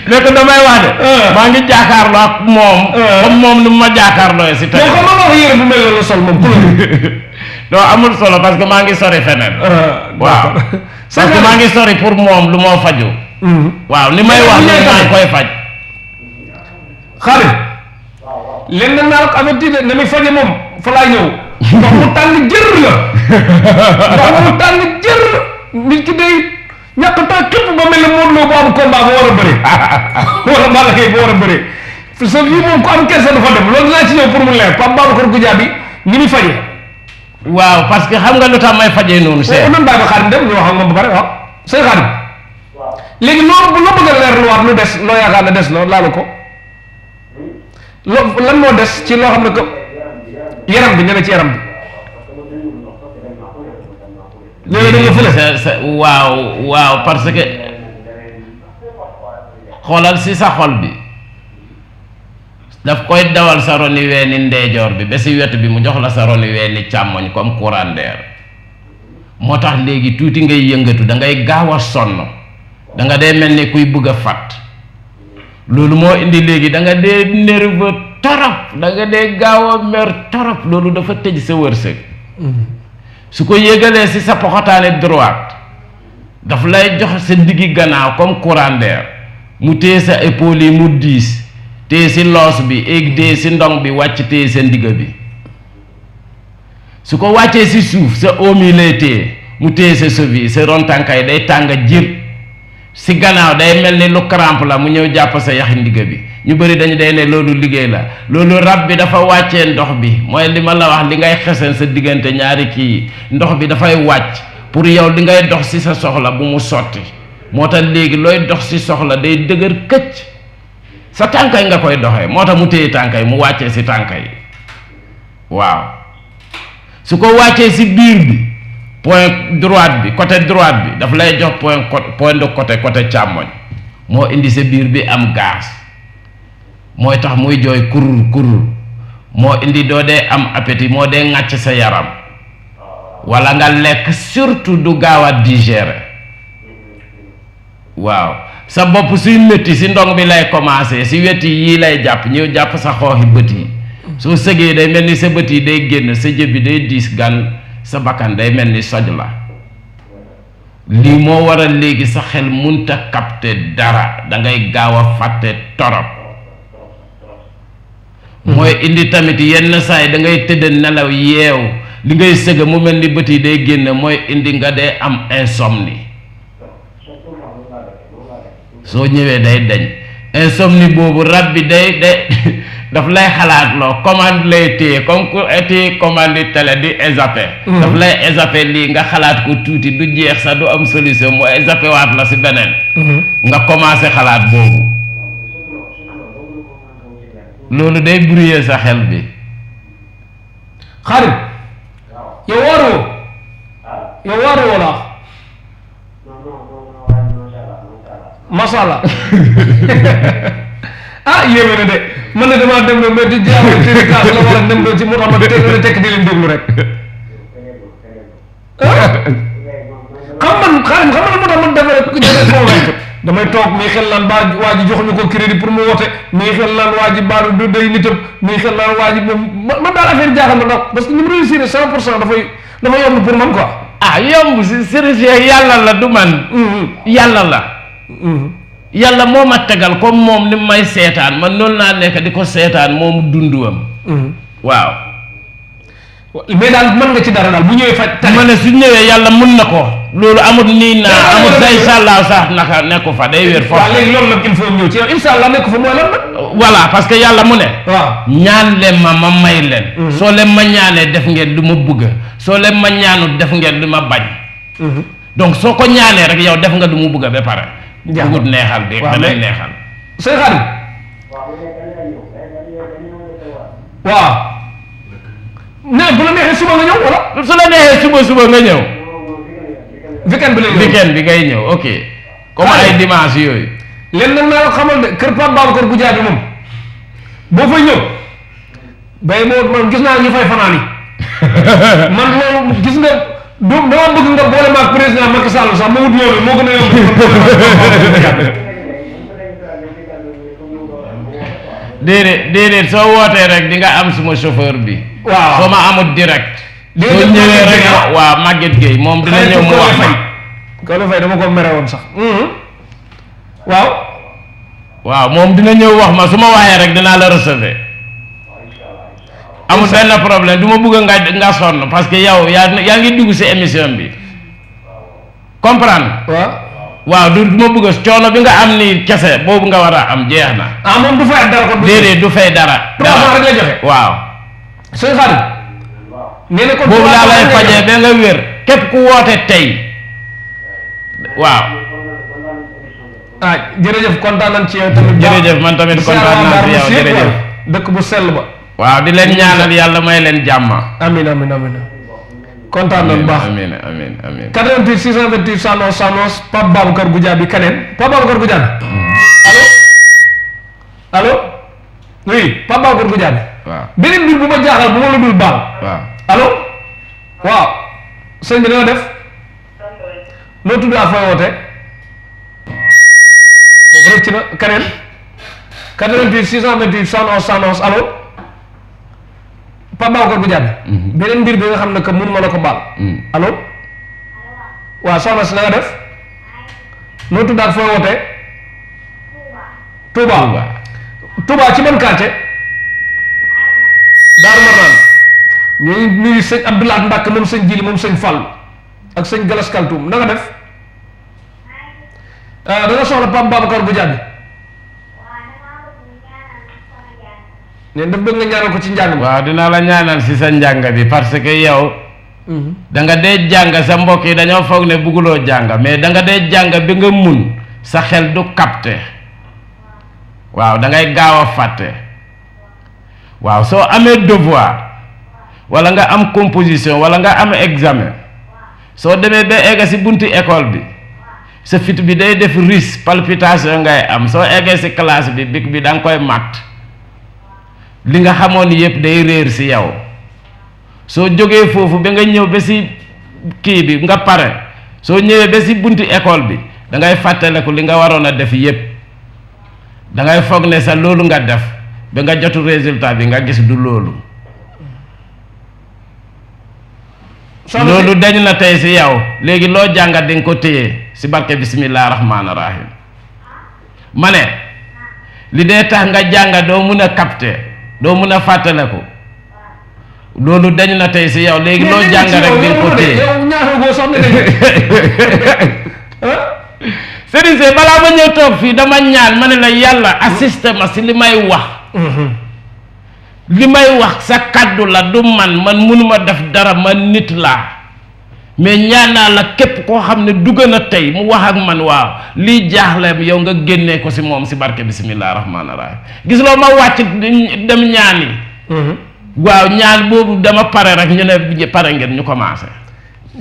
ne ko damay wax de maa ngi jaakaarloo ak moom comme moom nu ma jaakaarloo si tey mais xam nga yére bu mel la sol moom non amul solo parce que maa ngi sori feneen waaw parce que maa ngi sori pour moom lu moo faju waaw li may wax ni maa ngi koy faj xaalis lenn naa ko averti de na muy faje moom fa laay ñëw ndox mu tàng jër la ndox mu tàng jër nit ki day ñàkk temps képp ba mel ne Modou Lo bu am combat ba war a bëri wala Balla Gaye ba war a bëri sa vie moom ku am kersa dafa dem loolu dinaa ci ñëw pour mu leer Pape Babacar Goudiaby ni muy faje waaw parce que xam nga lu tax may fajee noonu c'est nan bàyyi ba Xaadim dem ñu wax ak moom ba pare waaw sëñ Xaadim léegi loolu bu loo bëgg a leer lu waat lu des loo yaakaar ne des na laalu ko lan moo des ci loo xam ne que yaram bi ñeme ci yaram bi léegi dañu fële waaw parce que xoolal si sa xol bi daf koy dawal sa roni weeni ndeyjoor bi ba si wet bi mu jox la sa roni weeni càmmoñ comme courant d'air moo tax léegi tuuti ngay yëngatu da ngay gaaw a sonn da nga dee mel ni kuy bëgg a fàtt loolu moo indi léegi da nga dee nerveux torop da nga dee gaaw a mer torop loolu dafa tëj sa wërsëg su ko yégalee si sa poxotaane droite daf lay jox sa diggi gannaaw comme courant d'air mu téye sa épaule yi mu diis téye si loos bi éeg téye si ndong bi wàcc téye sa ndigga bi su ko wàccee si suuf sa oom yi lay téye mu téye sa cheville sa ron tànkaay day tàng jër si gannaaw day mel ni lu crampe la mu ñëw jàpp sa yaxi ndigga bi ñu bëri dañu day ne loolu liggéey la loolu rab bi dafa wàccee ndox bi mooy li ma la wax li ngay xesen sa diggante ñaari kii ndox bi dafay wàcc pour yow li ngay dox si sa soxla bu mu sotti moo tax léegi looy dox si soxla day dëgër këcc sa tànkay nga koy doxee moo tax mu téye tànkay mu wàccee si tànkay waaw su ko wàccee si biir bi point droite bi côté droite bi daf lay jox point de côté càmmoñ moo indi sa biir bi am gaz mooy tax muy jooy kurur moo indi doo dee am appétit moo dee ŋàcc sa yaram wala nga lekk surtout du gaaw a digérer waaw sa bopp suy métti si ndong bi lay commencé si weti yii lay jàpp ñëw jàpp sa xooxi bët yi soo sëgee day mel ni sa bët yi day génn sa jëb bi day diis gan sa bakkan day mel ni soj la lii moo waral léegi sa xel munta capter dara da ngay gaaw a fàtte torop mooy indi tamit yenn saay da ngay tëdd nelaw yeew li ngay sëga mu mel ni bët yi day génn mooy indi nga dee am insomnie soo ñëwee day dañ insomnie boobu rab bi day daf lay xalaat loo commande lay téye comme ku téye commande télé di ézappé daf lay ézappé lii nga xalaat ko tuuti du jeex sax du am solution mu ézappé waat la si beneen nga commencé xalaat boobu loolu day brouiller sa xel bi xarit yow waaru wala masala ah yéeme na de man ne damaa dem mais di jaamu téere kaas la wala dem ci moo tax ma tekk di leen déglu rek xam man xaarim xam na moo tax man defe convaincre damay toog mii xel naan waa ji joxuñu ko crédit pour mu wote mii xel naan waa ji baalu du day nitam mii xel naan waa ji moom man daal affaire jaaxal na ndax parce que ni mu réussir 100% dafay yomb pour man quoi ah yomb si sëriñ yàlla la du man yàlla la yàlla moo ma tegal comme moom ni may seetaan man noonu naa nekk di ko seetaan moom dunduwam waaw mais daal mën nga ci dara daal bu ñëwee faj ma ne su ñëwee yàlla mun na ko loolu amul nii naa amul sa inshallah sax naka nekku fa day wér foofu waaw léegi loolu nag il faut ñëw ci yow inshallah nekku fa mooy lan nag voilà parce que yàlla mu ne waaw ñaan leen ma may leen soo leen ma ñaanee def ngeen lu ma bëgg soo leen ma ñaanut def ngeen lu ma bañ donc soo ko ñaanee rek yow def nga lu mu bëgg ba pare bugut neexal bi da lay neexal sëñ Xaadim waaw ne bu la neexee suba nga ñëw wala su la neexee suba nga ñëw weekend bi la weekend bi ngay ñëw ok comme ay dimanche yooyu leen nag naa la xamal de kër Pape Babacar Goudiaby moom boo fay ñëw bay moo man gis naa ñu fay fanaan yi man loolu gis nga dama bëgg nga boole maag président Macky Sall sax ma wut loolu moo gën a yomb déedéet soo wootee rek di nga am suma chauffeur bi waaw soo ma amul direct soo ñëwee rek waaw Maguette Gueye moom dina ñëw mu wax ma Kole Faye dama ko mere woon sax waaw moom dina ñëw wax ma su ma waxee rek dinaa la recevoir amul benn problème du ma bëgg nga sonn parce que yow yaa ngi dugg si émission bi comprendre waaw du ma bëgg coono bi nga am ni kese boobu nga war a am jeex na moom du fay dara ko déedéet du fay dara 3 mois rek la joxe waaw sëñ Xaadim nee na ko boobu laa lay fajee ba nga wér képp ku woote tey waaw jërëjëf kontaan nañ ci yow tamit jërëjëf man tamit kontaan naa ci yow jërëjëf dëkk bu sell ba waaw di leen ñaanal yàlla may leen jàmm amiin kontaan nañ baax amiin 88 628 111 Pape Babacar Goudiaby keneen Pape Babacar Goudiaby allo oui Pape Babacar Goudiaby waaw beneen mbir bu ma jaaxal bu ma la dul baal waaw allo waaw sëñ bi danga def noo tudd ak fooy woote kooku rëcc na keneen 88 628 111 allo Pape Babacar Goudiaby beneen mbir bi nga xam ne que mënu ma la ko baal allo waaw soxna si na nga def noo tudd ak fooy woote Touba ci ban quartier Daaru Marnaan ñooy nuyu sëñ Abdoulaye Mbacke moom sëñ Jili moom sëñ Fall ak sëñ Galas Kaltoum na nga def da nga soxla Pape Babacar Goudiaby neen daf bëgg nga ñaanal ko ci njàng mi waaw dinaa la ñaanal si sa njàng bi parce que yow da nga dee jàng sa mbokk yi dañoo foog ne bugguloo jàng mais da nga dee jàng bi nga mun sa xel du capté waaw da ngay gaaw a fàtte waaw soo amee devoir wala nga am composition wala nga am examen soo demee ba egga si bunti école bi sa fit bi day def risque palpitation ngay am soo eggee si classe bi bic bi da nga koy matt li nga xamoon yëpp day réer si yow soo jógee foofu ba nga ñëw ba si kii bi nga pare soo ñëwee ba si bunti école bi da ngay fàttaleku li nga waroon a def yëpp da ngay foog ne sa loolu nga def ba nga jotu résultat bi nga gis du loolu loolu dañ na tey si yow léegi loo jàngat di nga ko téye si barke bismillah rahmaani rahim ma ne li dee tax nga jànga doo mun a capter doo mun a fàttaleku loolu dañ na tey si yow léegi loo jàng rek di nga ko téye Serigne Seye balaa ma ñëw toog fii dama ñaan ma ne la yàlla assisté ma si li may wax li may wax sa kàddu la du man mënuma def dara man nit laa mais ñaan naa la képp koo xam ne dugg na tey mu wax ak man waaw lii jaaxleem yow nga génnee ko si moom si barke bismillah rahmaani rahim gis loo ma wàcc dem ñaani waaw ñaan boobu dama pare rek ñu ne pare ngeen ñu commencé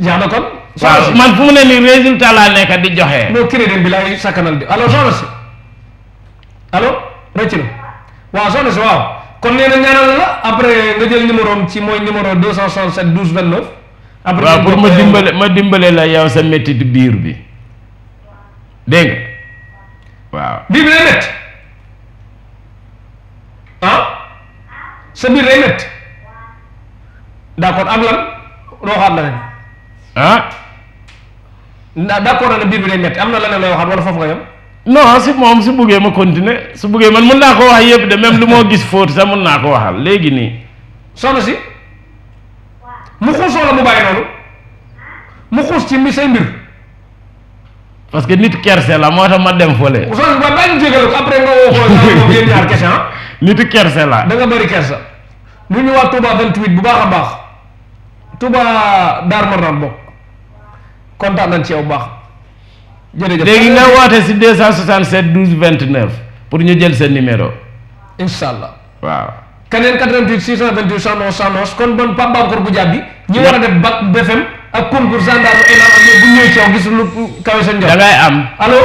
jaax na kon waaw man fu mu ne nii résultat laa nekk di joxe no crédit bi laay sakkanal di allo soxna si allo rëcc na waaw soxna si waaw kon nee na ñaanal la après nga jël numéro am ci mooy numéro 267 12 29 après waaw pour ma dimbale la yow sa métti biir bi dégg nga waaw biir bi day métti sa biir day métti d'accord ak lan rooxaat la nen d'accord na ne biir bi day métti am na leneen lay waxaat wala foofu nga yem non si moom su buggee ma continuer su buggee man mun naa ko wax yëpp de même lu moo gis fóot sax mun naa ko waxal léegi nii soxna si mu xuus wala mu bàyyi noonu mu xuus ci say mbir parce que nit kerse la moo tax ma dem fële soxna si ba bàyyi ñu jégal ko après nga woo ko moom yéen ñaar kese nit kerse la da nga bëri kersa lu ñu waa Touba 28 bu baax a baax Touba Darou Marnane bokk kontaan nañ ci yow bu baax jërëjëf léegi nga woote si 267 12 29 pour ñu jël sa numéro. inshallah waaw. keneen 88 628 111 kon bon Pape Babacar Goudiaby ñi war a def bac BFM ak concours gendarme ENAM ak yooyu bu ñëwee ci yow gis lu kawe sa njort. da ngay am. allo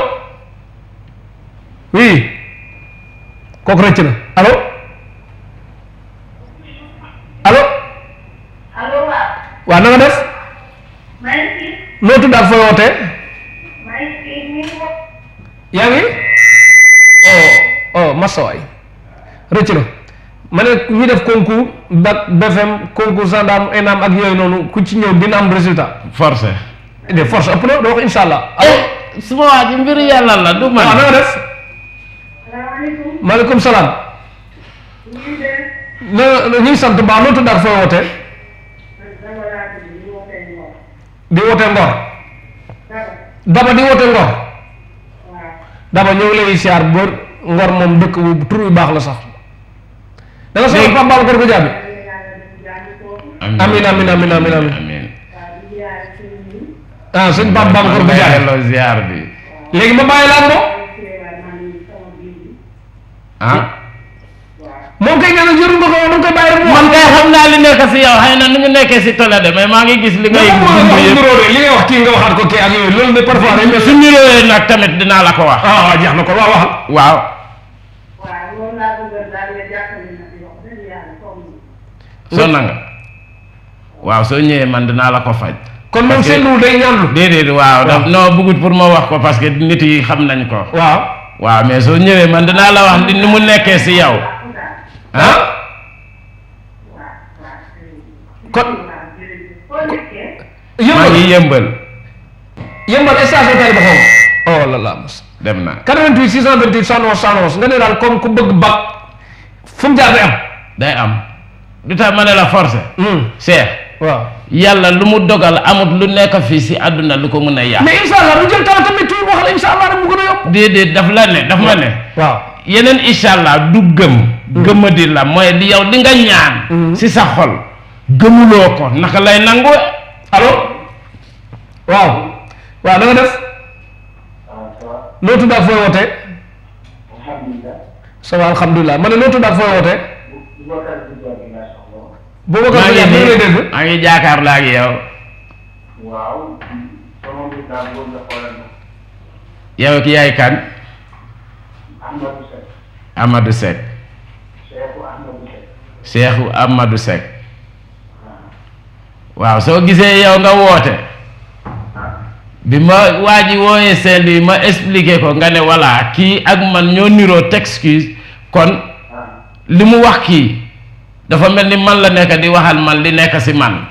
oui kooku rëcc na allo allo. allo waaw. waaw na nga def. maa ngi fi. noo tudd ak fooy wootee. maa ngi fi ñu ngi wax. yaa ngi. oh massa waay rëcc na ma ne ñi def concours bac BFM concours gendarme ENAM ak yooyu noonu ku ci ñëw dina am résultat. forcé. de force ëpp na doo ko incha allah. allo su ma waa ji mbiru yàlla la du man. waaw na nga def. salaamaaleykum. maaleykum salaam. ñu ngi def. na ñu ngi sant baax noo tudd ak fooy wootee. dama laa tudd ñu wootee Ngor. di wootee Ngor. dama. Daba di wootee Ngor. waaw. Daba ñëw lay siyaar ba Ngor moom dëkk bu tur yu baax la sax. da nga soxla Pape Babacar Goudiaby. amiin amiin amiin amiin amiin. ah sëñ Pape Babacar Goudiaby. delloo ziar bi. léegi ma bàyyi la ak moom. ah. moom kay nee na jëru nga ko da nga koy bàyyi rek. man kay xam naa li nekk si yow xëy na nu ñu nekkee si télé de mais maa ngi gis li ngay. dund yëpp li ngay wax kii nga waxaat ko kii ak yooyu loolu de parfois day mel. su niroowee nag tamit dinaa la ko wax. waaw jeex na ko waaw waxal. waaw. waaw loolu laa bëggoon daal nga jàppale na si wax dëgg yàlla comme. sonn nga. waaw soo ñëwee man dinaa la ko faj. kon moom seetluwul day ñaanlu. déedéet waaw daf non bëggut pour ma wax ko parce que nit yi xam nañ ko. waaw. waaw mais soo ñëwee man dinaa la wax ni mu nekkee si yow. ah. kon. maa ngi yëmbal. yëmbal station tali ba xaw oh la la mos. dem na 88 628 111 nga ne daal comme ku bëgg bac fu mu jaar day am. day am du tax ma ne la forcé. Cheikh. waaw. yàlla lu mu dogal amut lu nekk fii si àdduna lu ko mën a yàq. mais incha allah du jël temps tamit tuuti wax la incha allah rek mu gën a yomb. déedéet daf la ne daf ma ne. waaw. yeneen incha allah du gëm. gëmadi la mooy li yow li nga ñaan. si sa xol. gëmuloo ko naka lay nangu. allo. waaw. waaw da nga def. noo tudd ak fooy wootee. ça va alhamdulilah ma ne noo tudd ak fooy wootee. Boubacar maa ngi Goudiaby lay dégg. maa ngi jaakaar laa ak yow. yow ki yaay kan. Amadou Seck. Cheikhu Amadou Seck. waaw soo gisee yow nga woote. bi ma waa ji wooyee seen bi ma expliqué ko nga ne voilà kii ak man ñoo niroo t'excuse kon li mu wax kii dafa mel ni man la nekk di waxal man li nekk si man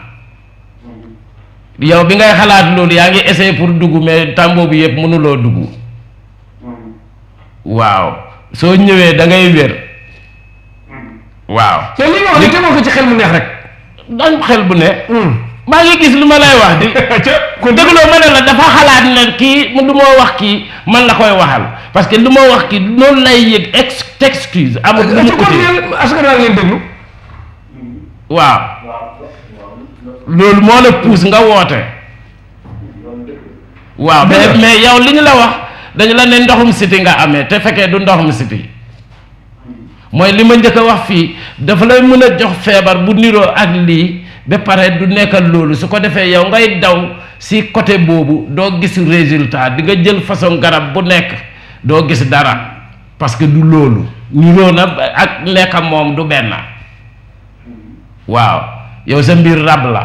yow bi ngay xalaat loolu yaa ngi essayé pour dugg mais tàmboo bi yëpp mënuloo dugg waaw soo ñëwee da ngay wér waaw. te li nga wax ni tegoo ko ci xel mu neex rek. dañ xel bu ne. maa ngi gis lu ma lay wax di. ku dégloo ma ne la dafa xalaat ne kii lu ma wax kii man la koy waxal parce que lu ma wax kii noonu lay yëg excuse amul lu mu utee. askan wi ngeen déglu. waaw. loolu moo la pousse nga woote. waaw mais yow li ñu la wax dañu la ne ndoxum siti nga amee te fekkee du ndoxum siti mooy li ma njëkk a wax fii dafa lay mën a jox feebar bu niroo ak lii. ba pare du nekkal loolu su ko defee yow ngay daw si côté boobu doo gis résultat di nga jël façon garab bu nekk doo gis dara parce que du loolu niroo na ak nekka moom du benn waaw yow sa mbir rab la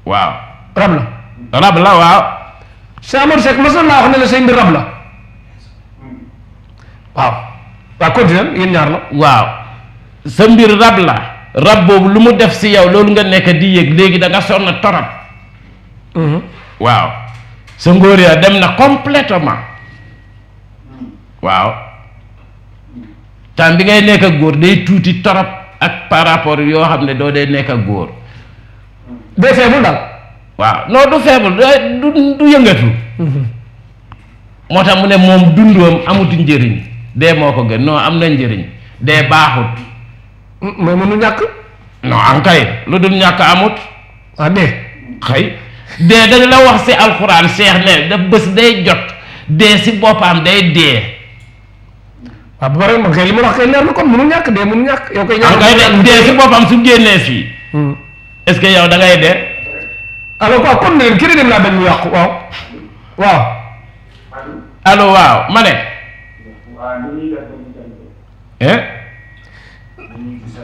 waaw rab la waaw Cheikh Amadou Seck mas naa wax ne la say mbir rab la waaw waaw continue yéen ñaar la waaw sa mbir rab la rab boobu lu mu def si yow loolu nga nekk di yëg léegi da nga sonn torop waaw sa ngóor ya dem na complètement waaw temps bi ngay nekk ak góor day tuuti torop ak par rapport yoo xam ne doo dee nekk ak góor day feebul daal waaw non du feebul du yëngatu moo tax mu ne moom dundoom amutu njëriñ dee moo ko gën non am na njëriñ dee baaxut mais mënu ñàkk. non am kay lu dul ñàkk amut. ah dee. xëy dee dañ la wax si alxuraan Cheikh ne da bés day jot dee si boppam day dee. waaw bu pare man kay li ma wax kay leer na kon mënu ñàkk dee mënu ñàkk yow koy ñàkk dee si boppam su génnee fii est-ce que yow da ngay dee alors quoi kon ne kii dem laa bañ mu yàqu waaw allo waaw ma ne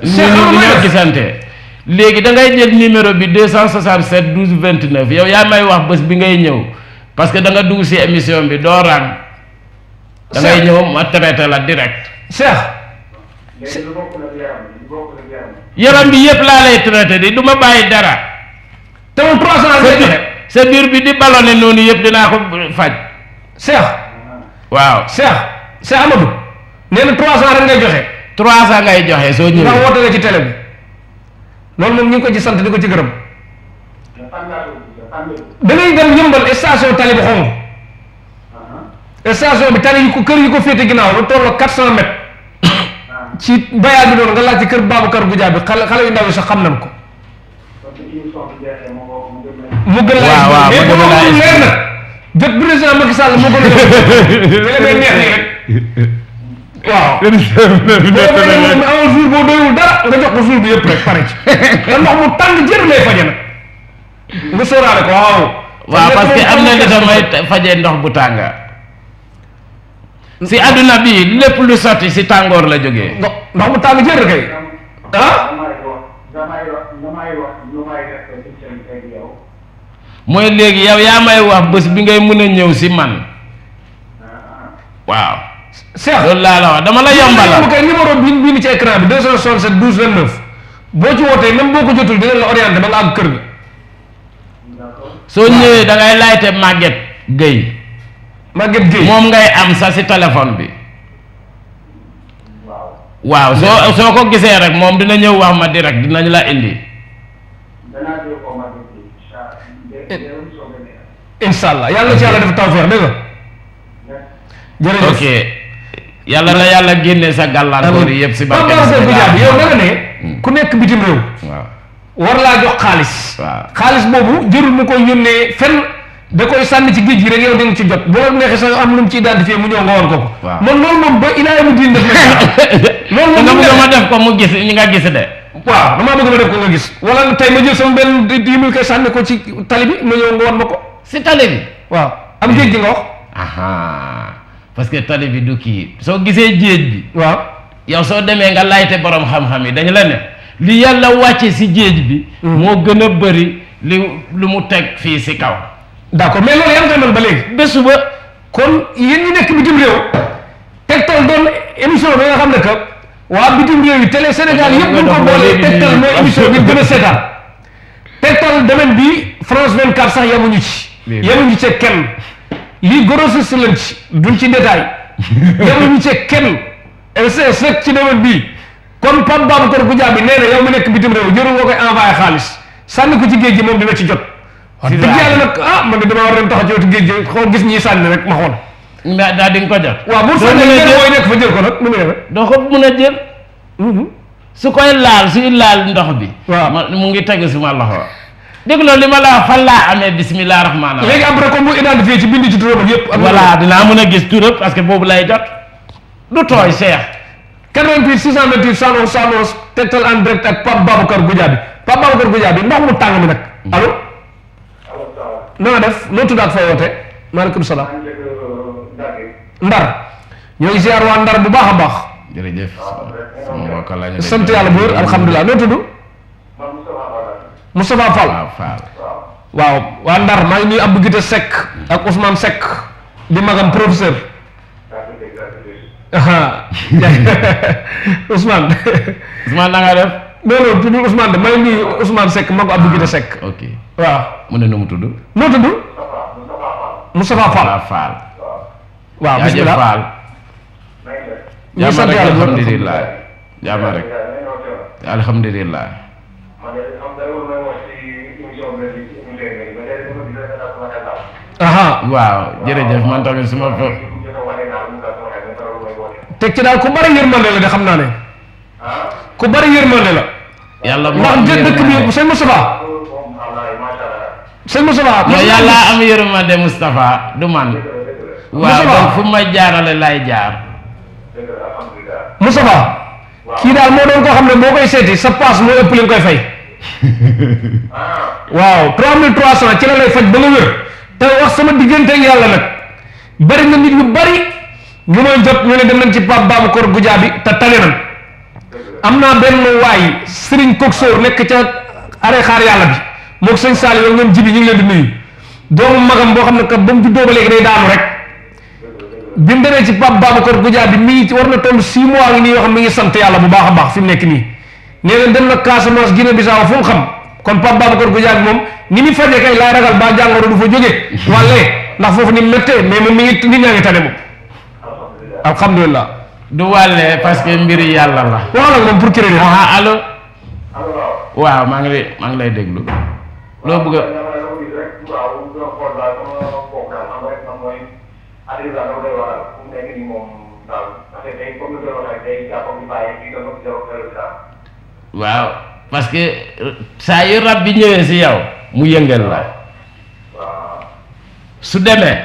ñoo gisante léegi da ngay jël numéro bi 267 12 29 yow yaa may wax bés bi ngay ñëw parce que da nga dugg si émission bi doo rang da ngay ñëw ma traité la direct Cheikh yaram bi yëpp laa lay traité di du ma bàyyi dara te moom 300 sa biir bi di ballonné noonu yëpp dinaa ko faj Cheikh waaw Cheikh Amadou nee na 300 rek ngay joxe 300 ngay joxe soo ñëwee nga woote la ci télé bi loolu moom ñu ngi ko ci sant di ko ci gërëm da ngay dem yëmbal station tali bu xonq station bi tali yi ko kër yi ko féete ginnaaw lu toll 400 mètres ci bayaal bi noonu nga laaj ci kër Babacar Goudia bi xale yu ndaw yi sax xam nañ ko mu gën laa mais bu ma leer na jot président Macky Sall moo gën a def neex nii rek waaw boo amoon jour boo doyul dara nga jox ko jour bi yëpp rek pare ci te ndox mu tàng jër lay faje nag nga sóoraale ko waaw parce que am na li damay fajee ndox bu tànga si adduna bi lépp lu sotti si tàngoor la jógee ndox mu tàng jër kay mooy léegi yow yaa may wax bés bi ngay mën a ñëw si man waaw Cheikh loolu laa la wax dama la yombalal bu kay numéro bi ni ci écran bi 267 12 29 boo ci wootee même boo ko jotul dinañ la orienté ba nga àgg kër ga soo ñëwee da ngay laajte Maguette Gueye moom ngay am sa si téléphone bi waaw soo ko gisee rek moom dina ñëw wax ma direct dinañ la indi inshallah yàlla ci yàlla def tawfeex dégg nga jërëjëf ok yàlla na yàlla génne sa gàllankoor yi yëpp si barke yow da nga ne ku nekk bitim réew war laa jox xaalis xaalis boobu jërul mu koy yónnee fenn da koy sànni ci géej gi rek yow di nga ci jot bu la neexee sax am lu mu ci identifié mu ñëw nga war ko man loolu moom ba ilaa mu diin def loolu moom nga ma def ko mu gis ñi nga gis de waaw damaa bëgg ma def ko nga gis wala tey ma jël sama benn 10 000 koy sànni ko ci tali bi ma ñëw nga wan ma ko si tali bi waaw am géej gi nga wax parce que tali bi du kii soo gisee géej bi waaw yow soo demee nga laajte borom xam-xam yi dañu la ne li yàlla wàcce si géej bi moo gën a bëri lu mu teg fii si kaw d'accord mais loolu yaa ngi koy mën ba léegi bésu ba kon yéen ñi nekk bitim réew Tektal doon émission bi nga xam ne que waa bitim réew yi télé Sénégal yëpp bu ñu ko boolee Tektal mooy émission bi gën a seetaan Tektal domaine bi France 24 sax yemuñu ci kenn lii grossiste lañ ci duñ ci détail yemuñu ci kenn LCS rek ci domaine bii kon Pape Babacar Goudia bi nee na yow mi nekk bitim réew jërul nga koy envoyé xaalis sànni ko ci géej gi moom dina ci jot wax dëgg yàlla nag man de dama war a dem taxaw ci wetu géej gi xool gis ñi sànni rek ma xool daal di nga ko jot waaw bu sànni mooy nekk fa jël ko nag nu mu demee doo ko mën a jël su koy laal suy laal ndox bi waaw mu ngi tegu suma loxo dégg loolu li ma la wax fan laa amee bismillah rahmaani rahim léegi après comme mu identifié ci bind ci turam ak yëpp voilà dinaa mën a gis turam parce que boobu lay jot du tooy Cheikh 88 628 111 111 Tektal en direct ak Pape Babacar Goudia bi Pape Babacar Goudia bi ndox mu tàng mi nag allo na nga def noo tuddaat fa woote maaleykum salaam Ndar ñoo ngi ziar waa Ndar bu baax a baax jërëjëf sama mbokk lañu sant yàlla bu wér alhamdulilah noo tudd Moustapha Fall waaw waa Ndar maa ngi nuyu Abdou Guité Seck ak Ousmane Seck di magam professeur Ousmane na nga def non tudd Ousmane de maa ngi nuyu Ousmane Seck magu Abdou Guité Seck ok waaw mu ne nu mu tudd noo tudd Moustapha Fall waaw bismillah Fall ñu sant yàlla alhamdulilah jaama rek alhamdulilah waaw jërëjëf man tamit suma fa teg ci daal ku bari yërmande la de xam naa ne ku bari yërmande la yàlla ndax dëkk bi sëñ Moustapha sëñ Moustapha non yàlla am yërmande Moustapha du man waaw donc fu may jaarale lay jaar Moustapha kii daal moo doon koo xam ne boo koy seeti sa passe moo ëpp li nga koy fay waaw 3300 ci la lay faj ba nga wér te wax sama diggante ak yàlla nag bari na nit yu bari ñu may jot ñu ne dem nañ ci Pape Babacar Goudiaby te tane nañ am naa benn waay Serigne Coxor nekk ca arrêt xaar yàlla bi moog sëñ Saliou ñoom jibi ñu ngi leen di nuyu doomu magam boo xam ne que ba mu juddoo ba léegi day daanu rek bi mu demee ci Pape Babacar Goudiaby mi ngi war na toll 6 mois ngi nii yoo xam mi ngi sant yàlla bu baax a baax fi mu nekk nii nee na dem na Casamance Guinée Bissau fu mu xam kon Pape Babacar Goudiaby moom ni mu fajee kay laay ragal ba jàngoro du fa jógee wàllee ndax foofu ni méttee mais moom mi ngi nit ñaa ngi tane moom alhamdulilah du wàllee parce que mbiri yàlla la waxal ak moom pour crédit allo waaw maa ngi lay déglu loo bëgg waaw parce que saa yu rab bi ñëwee si yow mu yëngal la su demee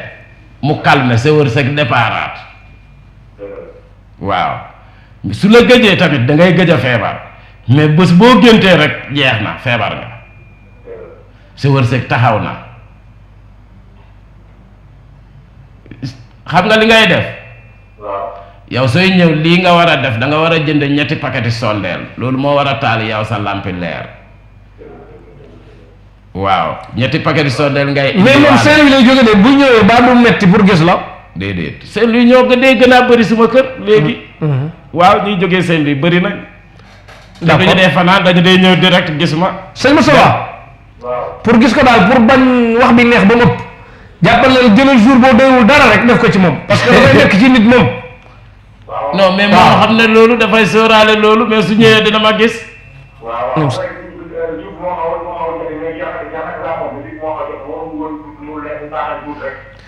mu calme sa wërsëg déparaat waaw su la gëjee tamit da ngay gëj a feebar mais bés boo géntee rek jeex na feebar nga sa wërsëg taxaw na xam nga li ngay def yow sooy ñëw lii nga war a def da nga war a jënd ñetti paqueti sondeel loolu moo war a taal yow sa lampi leer waaw ñetti paqueti sondeel ngay mais moom seen lay jóge de bu ñëwee ba du metti pour gis la déedéet seen luy ñoo dee gën a bëri suma kër léegi waaw ñuy jógee seen luy bëri nañ dañu dee fanaan dañu dee ñëw direct gis ma sëñ Moustapha pour gis ko daal pour bañ wax bi neex ba mu ëpp jàppal leen jëlal jour boo doyul dara rek def ko ci moom parce que dafay nekk ci nit moom non mais moom xam ne loolu dafay sóoraale loolu mais su ñëwee dina ma gis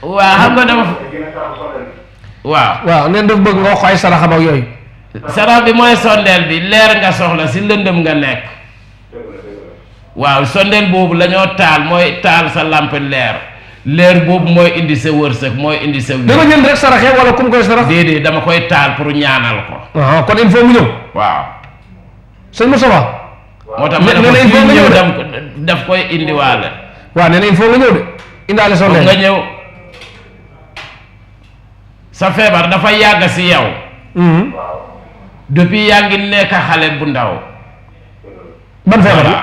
waaw xam nga dama waaw neen daf bëgg nga wax ay saraxam ak yooyu sarax bi mooy sondeel bi leer nga soxla si lëndëm nga nekk waaw sondeel boobu la ñoo taal mooy taal sa lampe leer boobu mooy indi sa wërsëg mooy indi sa da nga jënd rek saraxee wala kum koy sarax déedéet dama koy taal pour ñaanal ko kon il faut mu ñëw waaw sëñ Moustapha moo tax ma ne ko ñëw daf koy indiwaale waaw nee na il faut nga ñëw de indaale sondeel nga ñëw sa feebar dafa yàgg si yow depuis yaa ngi nekk xale bu ndaw ban feebar la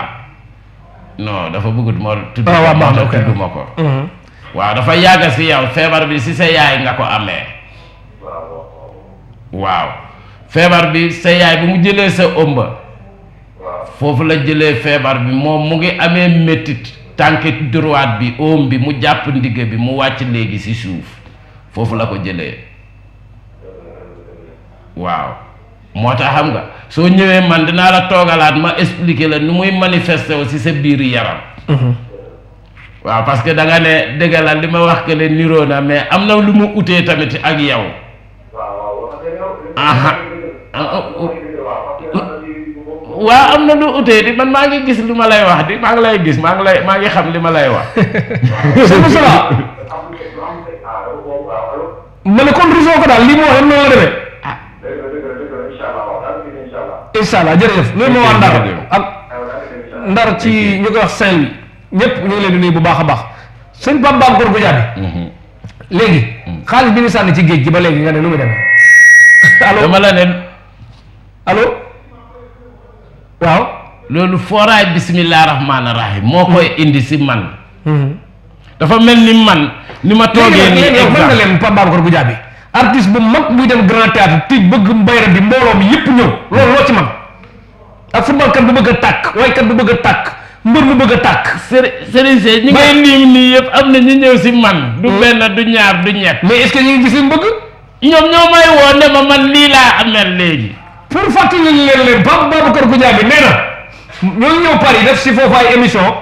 non dafa bëggut moo tudd ma ko waaw dafa yàgg si yow feebar bi si sa yaay nga ko amee waaw feebar bi sa yaay bu mu jëlee sa ëmba foofu la jëlee feebar bi moom mu ngi amee méttit tànk droite bi oom bi mu jàpp ndigg bi mu wàcc léegi si suuf foofu la ko jëlee waaw moo tax xam nga soo ñëwee man dinaa la toogalaat ma expliquer la nu muy manifester wu si sa biir yaram waaw parce que da nga ne dëgg la li ma wax que ne niroo na mais am na lu mu utee tamit ak yow waaw am na lu utee di man maa ngi gis lu ma lay wax di maa ngi lay gis maa ngi xam li ma lay wax ma ne kon rusoo ko daal lii moo xam noonu la demee inshallah jërëjëf loolu moo waa Ndar ak Ndar ci ñu koy wax Saint-Louis ñëpp ñu ngi leen di nuyu bu baax a baax sëñ Pape Babacar Goudiaby léegi xaalis bi ñu sànni ci géej gi ba léegi nga ne nu mu demee allo dama la ne allo waaw loolu fooraay bismillah rahmaani rahim moo koy indi si man dafa mel ni man ni ma toogee nii léegi mën nga leen Pape Babacar Goudiaby artiste bu mag buy dem grand théâtre tij bëgg mbayra bi mbooloo mi yëpp ñëw loolu loo ci man ak footballkat bu bëgg a tàkk waykat bu bëgg a tàkk mbër bu bëgg a tàkk Serigne Seye ñi ngay lim nii yëpp am na ñu ñëw si man du benn du ñaar du ñett mais est-ce que ñu ngi gis leen bëgg ñoom ñoo may woo ne ma man lii laa amel léegi pour fàttali leen Pape Babacar Goudiaby nee na ñoo ñëw Paris def si foofu ay émission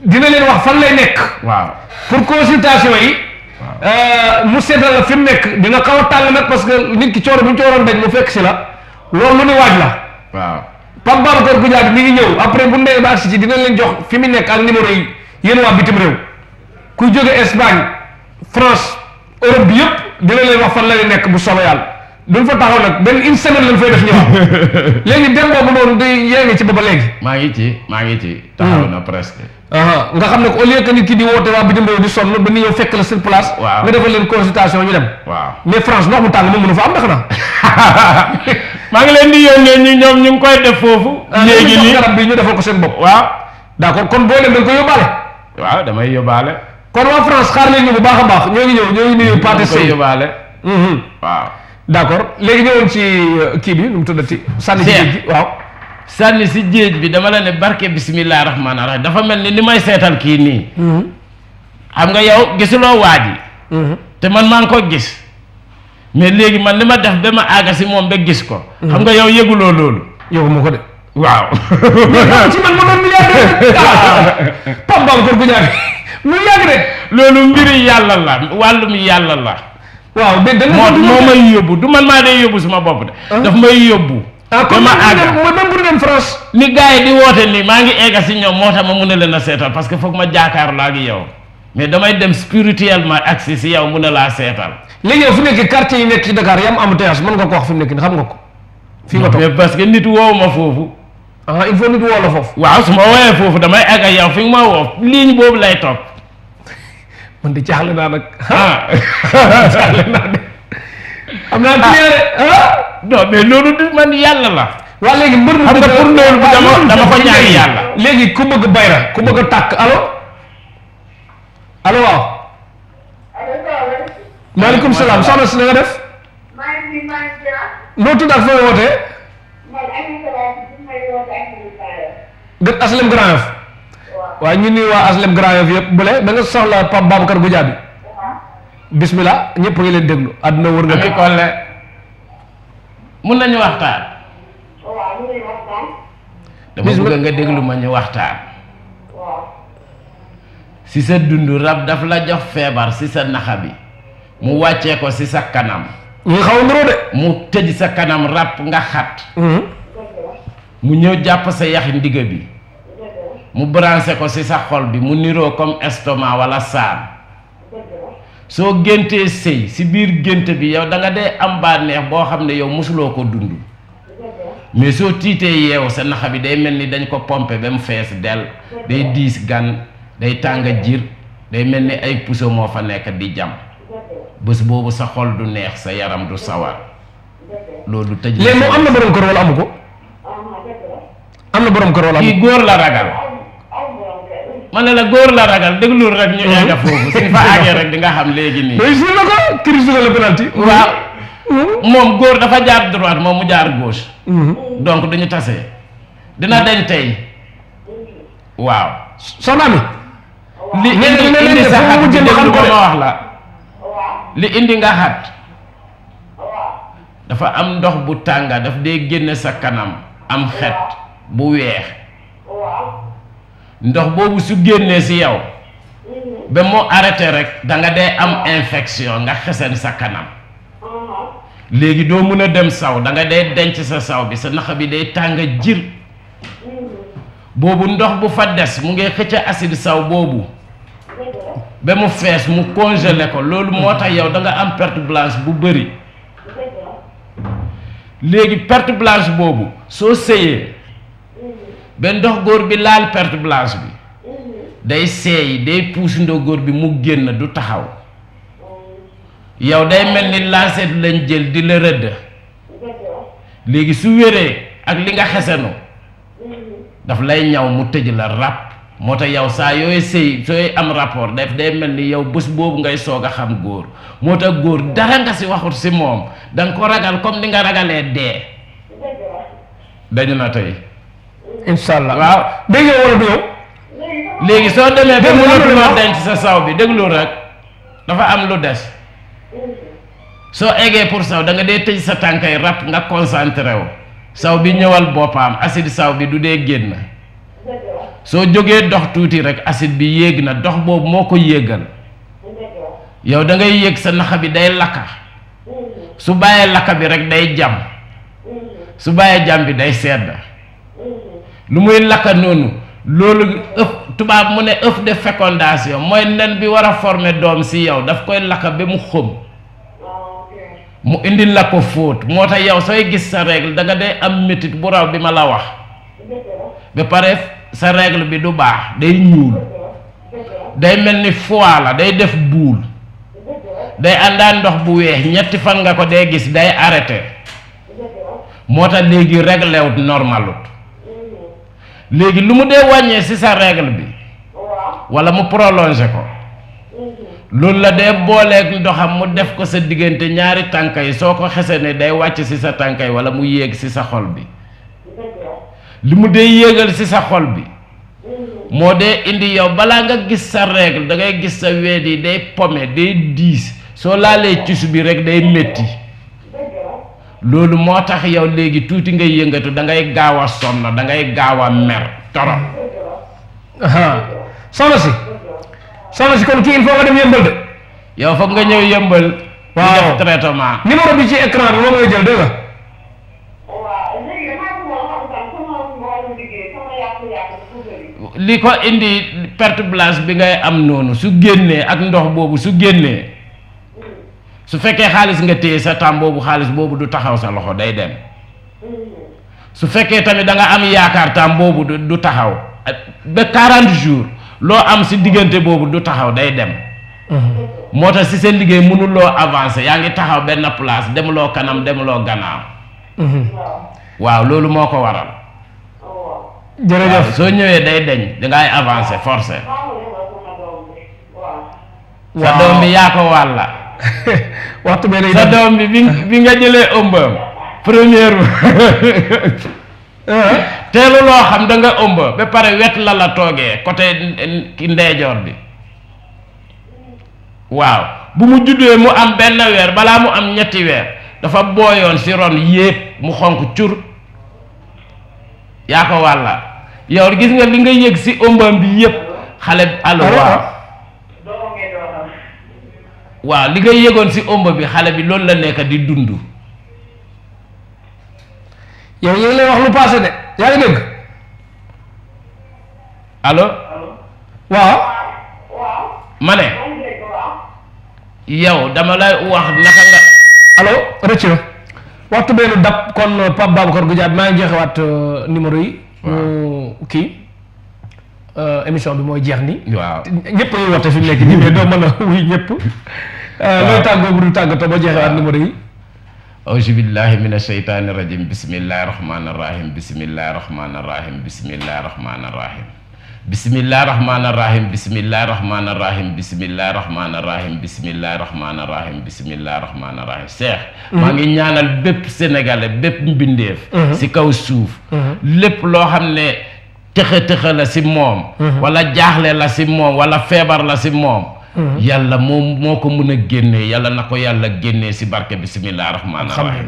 dina leen wax fan lay nekk waaw pour consultation yi mu seetal la fi mu nekk dina xaw a tàng nag parce que nit ki cooro bu ñu ci waroon daj mu fekk si la loolu lu ni waaj la waaw Pape Babacar Goudiaby mi ngi ñëw après bu ndee ba agsi ci dina leen jox fi mu nekk ak numéro yi yéen waa bitim réew kuy jóge Espagne France Europe bi yëpp dina leen wax fan la nekk bu soobee yàlla duñ fa taxaw nag benn une semaine lañ fay def ñëwaat léegi dem boobu noonu day yee ngi ci ba léegi. maa ngi ci taxaw na presque. nga xam ne au lieu que nit ki di woote waa bitim réew di sonn ba ni ñëw fekk la sur place. waaw nga defal leen consultation ñu dem. waaw mais France ndox mu tàng moom mënu fa am ndax na. maa ngi leen di yónnee ñu ngi koy def foofu. léegi nii garab bi ñu defal ko seen bopp. waaw d'accord kon boo dem da nga ko yóbbaale. waaw damay yóbbaale. kon waa France xaar leen ñu bu baax a baax ñoo ngi nuyu Pathé Seye yóbbaale. waaw d'accord léegi ñëwoon ci kii bi nu mu tuddati. sànni ci géej gi waaw. sànni si géej bi dama la ne barke bisimilah rahmaani rahiim dafa mel ni may seetal kii nii. xam nga yow gisuloo waa ji. te man maa ngi ko gis. mais léegi man li ma def ba ma àgga si moom ba gis ko. xam nga yow yëguloo loolu. yëguma ko de. waaw. mais ci man ma doon milliardaire Pape Babacar Goudiaby mu yàgg rek. loolu mbiri yàlla la wàllum yàlla la. waaw mais dana moo may yóbbu du man maa day yóbbu suma bopp de. daf may yóbbu. comme ma àgga même bu dem France. ni gars yi di woote nii maa ngi egga si ñoom moo tax ma mun a leen a seetal parce que foog ma jaakaarloo ak yow mais damay dem spirituellement agsi si yow mun a laa seetal. léegi yow fi nekk quartier yi nekk ci Dakar yam embouteillage mën nga ko wax fi mu nekk nii xam nga ko. fii nga toog mais parce que nit woowu ma foofu. il faut nit woo la foofu. waaw su ma woowee foofu damay egg ak yow fi nga ma woo ligne boobu lay topp. man di jaaxle naa nag. jaaxle naa de. am naa non mais loolu du man yàlla la. waa léegi mbër mu xam nga pour loolu bu dama ko ñaan yàlla. léegi ku bëgg bayra ku bëgg a tàkk allo waaw. maaleykum salaam soxna si na nga def. noo tudd ak fooy wootee. gët Aslem Grand Yoff. waaye ñu nuyu waa Aslem Grand Yoff yëpp bu le da nga soxla Pape Babacar Goudiaby. bismillah ñëpp ngi leen déglu àdduna wër nga. ami Kolle mun nañu waxtaan. dama bëgg nga déglu ma ñu waxtaan. si sa dund rab daf la jox feebar si sa naxa bi mu wàccee ko si sa kanam. ñu ngi xaw a niroo de. mu tëj sa kanam rab nga xat. mu ñëw jàpp sa yaxi ndigga bi. mu branché ko si sa xol bi mu niroo comme estomac wala saan. soo géntee sëy si biir gént bi yow da nga dee am bànneex boo xam ne yow mosuloo ko dund. mais soo tiitee yeewu sa naxa bi day mel ni dañ ko pompe ba mu fees del day diis gan day tàng jir day mel ni ay puso moo fa nekk di jam bés boobu sa xol du neex sa yaram du sawar loolu tëj léegi moom am na borom kër wala amu ko. am na borom kër wala amu ko. kii góor la ragal ma ne la góor la ragal déglul rek ñu egga foofu suñ fa àggee rek di nga xam léegi nii. mais si la ko crise de la penalty. waaw moom góor dafa jaar droite moom mu jaar gauche. donc dañu tase dina dañ tey waaw. soxna mi. li indi sa xat bi déglu ko ma wax la li indi nga xat dafa am ndox bu tànga daf dee génne sa kanam am xet bu weex ndox boobu su génnee si yow ba mu arrêté rek da nga dee am infection nga xesen sa kanam léegi doo mun a dem saw da nga dee denc sa saw bi sa naxa bi day tànga jir boobu ndox bu fa des mu ngi xëcc acide saw boobu ba mu fees mu congelé ko loolu moo tax yow da nga am perte blanche bu bëri léegi perte blanche boobu soo sëyee ba ndox góor bi laal perte blanche bi day seey day puus ndox góor bi mu génn du taxaw yow day mel ni lancet lañ jël di la rëdd léegi su wéree ak li nga xesenu daf lay ñaw mu tëj la rab moo tax yow saa yooy sëy sooy am rapport daf day mel ni yow bés boobu ngay soog a xam góor moo tax góor dara nga si waxut si moom da nga ko ragal comme ni nga ragalee dee dañu na tey incha allah waaw dégg nga wala du yow. léegi soo demee ba mënatuloo denc sa saw bi déglu rek dafa am lu des soo eggee pour saw da nga dee tëj sa tànkay rab nga concentré wu saw bi ñëwal boppam acide saw bi du dee génn soo jógee dox tuuti rek acide bi yéeg na dox boobu moo ko yéegal yow da ngay yéeg sa naxa bi day lakka su bàyyee lakka bi rek day jam su bàyyee jam bi day sedd lu muy lakka noonu loolu tubaab mu ne œuf de fécondation mooy nen bi war a former doom si yow daf koy lakka ba mu xëm mu indil la ko fóot moo tax yow sooy gis sa règle da nga day am métit bu raw bi ma la wax ba pare sa règle bi du baax day ñuul day mel ni foie la day def buul day àndaan ndox bu weex ñetti fan nga ko day gis day arrêté moo tax léegi règle wut normalut léegi lu mu dee wàññee ci sa règle bi walla mu prolongé ko loolu la dee booleeg ndoxam mu def ko sa diggante ñaari tànk yi soo ko xesee ne day wàcc ci sa tànk yi walla mu yéeg ci sa xol bi li mu dee yéegal ci sa xol bi moo dee indi yow balaa nga gis sa règle da ngay gis sa weet yi day pome day diis soo laalee cisu bi rek day métti loolu moo tax yow léegi tuuti ngay yëngatu da ngay gaaw a sonn da ngay gaaw a mer torop. soxna si kon kii il faut nga dem yëmbal de. yow foog nga ñëw yëmbal. waaw ñu def traitement. numéro bi ci écran bi moom ngay jël dégg nga. li ko indi perte blanche bi ngay am noonu su génnee ak ndox boobu su génnee su fekkee xaalis nga téye sa temps boobu xaalis boobu du taxaw sa loxo day dem su fekkee tamit da nga am yaakaar temps boobu du taxaw ba 40 jours loo am si diggante boobu du taxaw day dem moo tax si seen liggéey mënuloo avancer yaa ngi taxaw benn place demuloo kanam demuloo gannaaw waaw loolu moo ko waral jërëjëf soo ñëwee day deñ dangay avancer forcé sa doom bi yaa ko wàlla waxtu bee day sa doom bi bi nga jëlee ëmbam première teelu loo xam da nga ëmb ba pare wet la toogee côté ndeyjoor bi waaw bu mu juddee mu am benn weer balaa mu am ñetti weer dafa booyoon si ron yépp mu xonq cur yaa ko wàlla yow gis nga li nga yëg si ëmbam bi yépp xale allo waaw li nga yëgoon si ëmb bi xale bi loolu la nekk di dund yow ñu ngi lay wax lu passé de yaa ngi dégg allo waaw ma ne yow dama lay wax naka nga allo rëcc na waxtu benn dab kon Pape Babacar Goudiaby maa ngi jeexewaat numéro yi kii émission bi mooy jeex ni waaw ñëpp ñuy waxte fi mu nekk nii mais doo mën a wuy ñëpp looy tàggoo bu du tàggatoo ba jeexewaat numéro yi auzu billahi mina sheytaani rajim bismillahi rahmaani rahim bismillahi rahmaani rahim bismillahi rahmaani rahim bismillahi rahmaani rahim bismillahi rahmaani rahim bismillahi rahmaani rahim bismillahi rahmaani rahim bismillahi rahmaani rahim Cheikh maa ngi ñaanal bépp sénégalais bépp mbindeef si kaw suuf lépp loo xam ne tëxa la si moom wala jaaxle la si moom wala feebar la si moom yàlla moom moo ko mën a génnee yàlla na ko yàlla génnee si barke bismillahi rahmaani rahim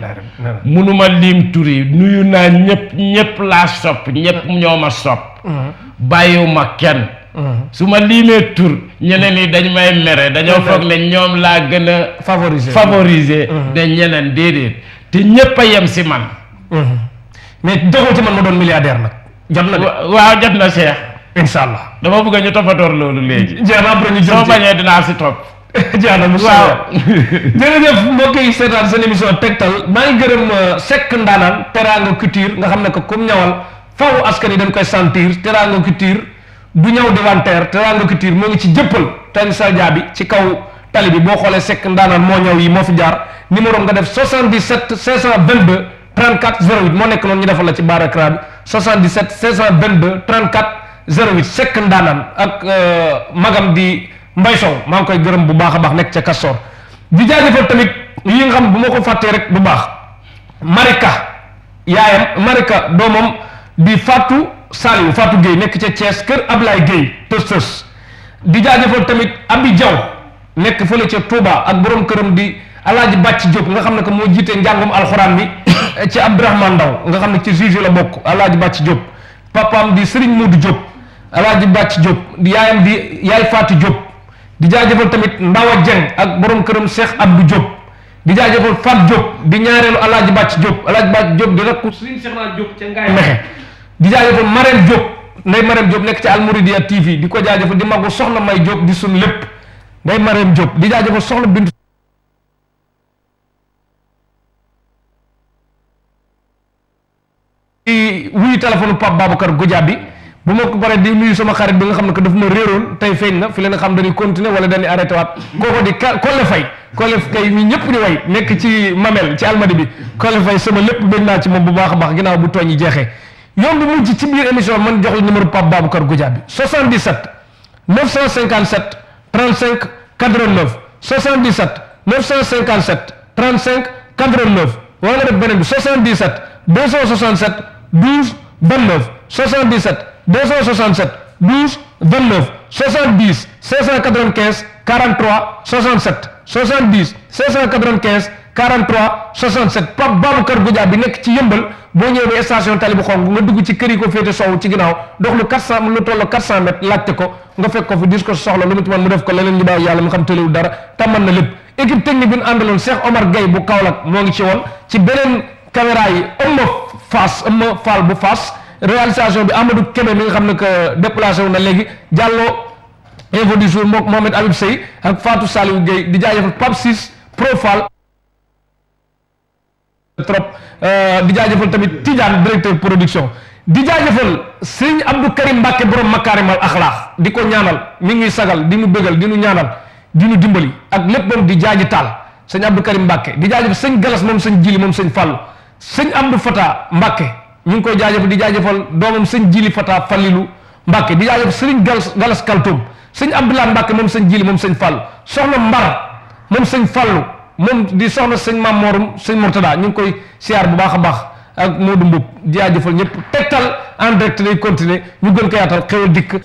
munuma lim turi nuyu naa ñëpp laa sopp ñëpp ñoo ma sopp bàyyiwuma kenn su ma liimee tur ñeneen yi dañ may mere dañoo foog ne ñoom laa gën a favoriser de ñeneen déedéet te ñëpp a yem si man mais doxul ci man ma doon milliardaire nag jot na de waaw jot na Cheikh incha allah dama bëgg ñu toppatoor loolu léegi jeex na après ñu soo bañee dinaa si topp jeex na waaw jërëjëf mbokk yi seetaan seen émission tegtal maa ngi gërëm Seck Ndaanaan Teranga Couture nga xam ne que comme ñawal faw askan yi dañ koy sentir Teranga Couture du ñëw diventaire Teranga Couture moo ngi ci jëppal ten sadia bi ci kaw tali bi boo xoolee Seck Ndaanaan moo ñëw yi moo fi jaar numéro nga def 77 522 34 08 moo nekk noonu ñu defal la ci barre écran bi 77 522 34 08 Seck Ndaanaan ak magam di Mbay Sow maa ngi koy gërëm bu baax a baax nekk ca Castor di jaajëfal tamit yi nga xam bu ma ko fàttee rek bu baax Marika yaayam Marika doomam di Fatou Saliou Fatou Gueye nekk ca Thiès kër Ablaye Gueye tës di jaajëfal tamit Abi Diaw nekk fële ca Touba ak borom këram di Alaaji Bàcc Diop nga xam ne que moo jiite njàngum alxuraan bi ci Abdourahmane Ndaw nga xam ne ci juge la bokk Alaaji Bàcc Diop papaam di Serigne Modou Diop Alaaji Bàcc Diop di yaayam di yaay Fatou Diop di jaajëfal tamit Ndawa Dieng ak borom këram Cheikh Abdou Diop di jaajëfal Fat Diop di ñaareelu Alaaji Bàcc Diop Alaaji Bàcc Diop di rakku Serigne Cheikh Naa Diop ca Ngaay Mexe di jaajëfal Marème Diop Ndeye Marème Diop nekk ci Almouridiya TV di ko jaajëfal di magu soxna May Diop di sun lépp Ndeye Marème Diop di jaajëfal soxna Bintu wuyu téléphone Pape Babacar Goudiaby bu ma ko paree di nuyu sama xarit bi nga xam ne que daf ma réeroon tey feeñ na fi leen xam dañuy continuer wala dañuy arrêté waat kooko di Kole Faye Kole Faye mi ñëpp di way nekk ci Mamel ci Almadi bi Kole Faye sama lépp bëgg naa ci moom bu baax a baax ginnaaw bu tooñ yi jeexee yoon bi mujj ci biir émission man jox la numéro Pape Babacar Goudiaby 77 957 35 89 77 957 35 89 wala nga def beneen bi 77 267 12 29 77 267 12 29 70 595 43 67 70 595 43 67 Pape Babacar Goudiaby nekk ci Yëmbal boo ñëwee ba station tali bu xonk nga dugg ci kër yi ko féete sowu ci ginnaaw dox lu 400 lu toll 400 mètres laajte ko nga fekk ko fi dis ko soxla lu mu ci man mu def ko leneen ñu bàyyi yàlla mu xam tëlewul dara tàmmal na lépp équipe technique bi ñu àndaloon Cheikh Omar Gueye bu Kaolack moo ngi ci woon ci beneen caméra yi Ëmma Fall bu Fass réalisation bi Amadou Kébé mi nga xam ne que déplacé wu na léegi Diallo info du jour mook Mohamed Habib Sey ak Fatou Saliou Gueye di jaajëfal Pape Ciss Profal trop di jaajëfal tamit Tidiane directeur production di jaajëfal Serigne Abdou Karim Mbacke borom Makarimal Akhlaq di ko ñaanal mi ngi sagal di nu bëggal di nu ñaanal di nu dimbali ak lépp moom di jaaji taal sëñ Abdou Karim Mbacke di jaajëfal sëñ Galas moom sëñ Jili moom sëñ Fallou sëñ Abdou Fata Mbacke ñu ngi koy jaajëfal di jaajëfal doomam sëñ Jili Fata Fallilu Mbacke di jaajëfal Serigne Galas Kaltoum sëñ Abdoulaye Mbacke moom sëñ Jili moom sëñ Fallou soxna Mbar moom sëñ Fallou moom di soxna sëñ Mam Morum sëñ Mortada ñu ngi koy siyaar bu baax a baax ak Modou Mboup di jaajëfal ñëpp Tektal en direct lay continuer ñu gën ko yaatal xewal dikk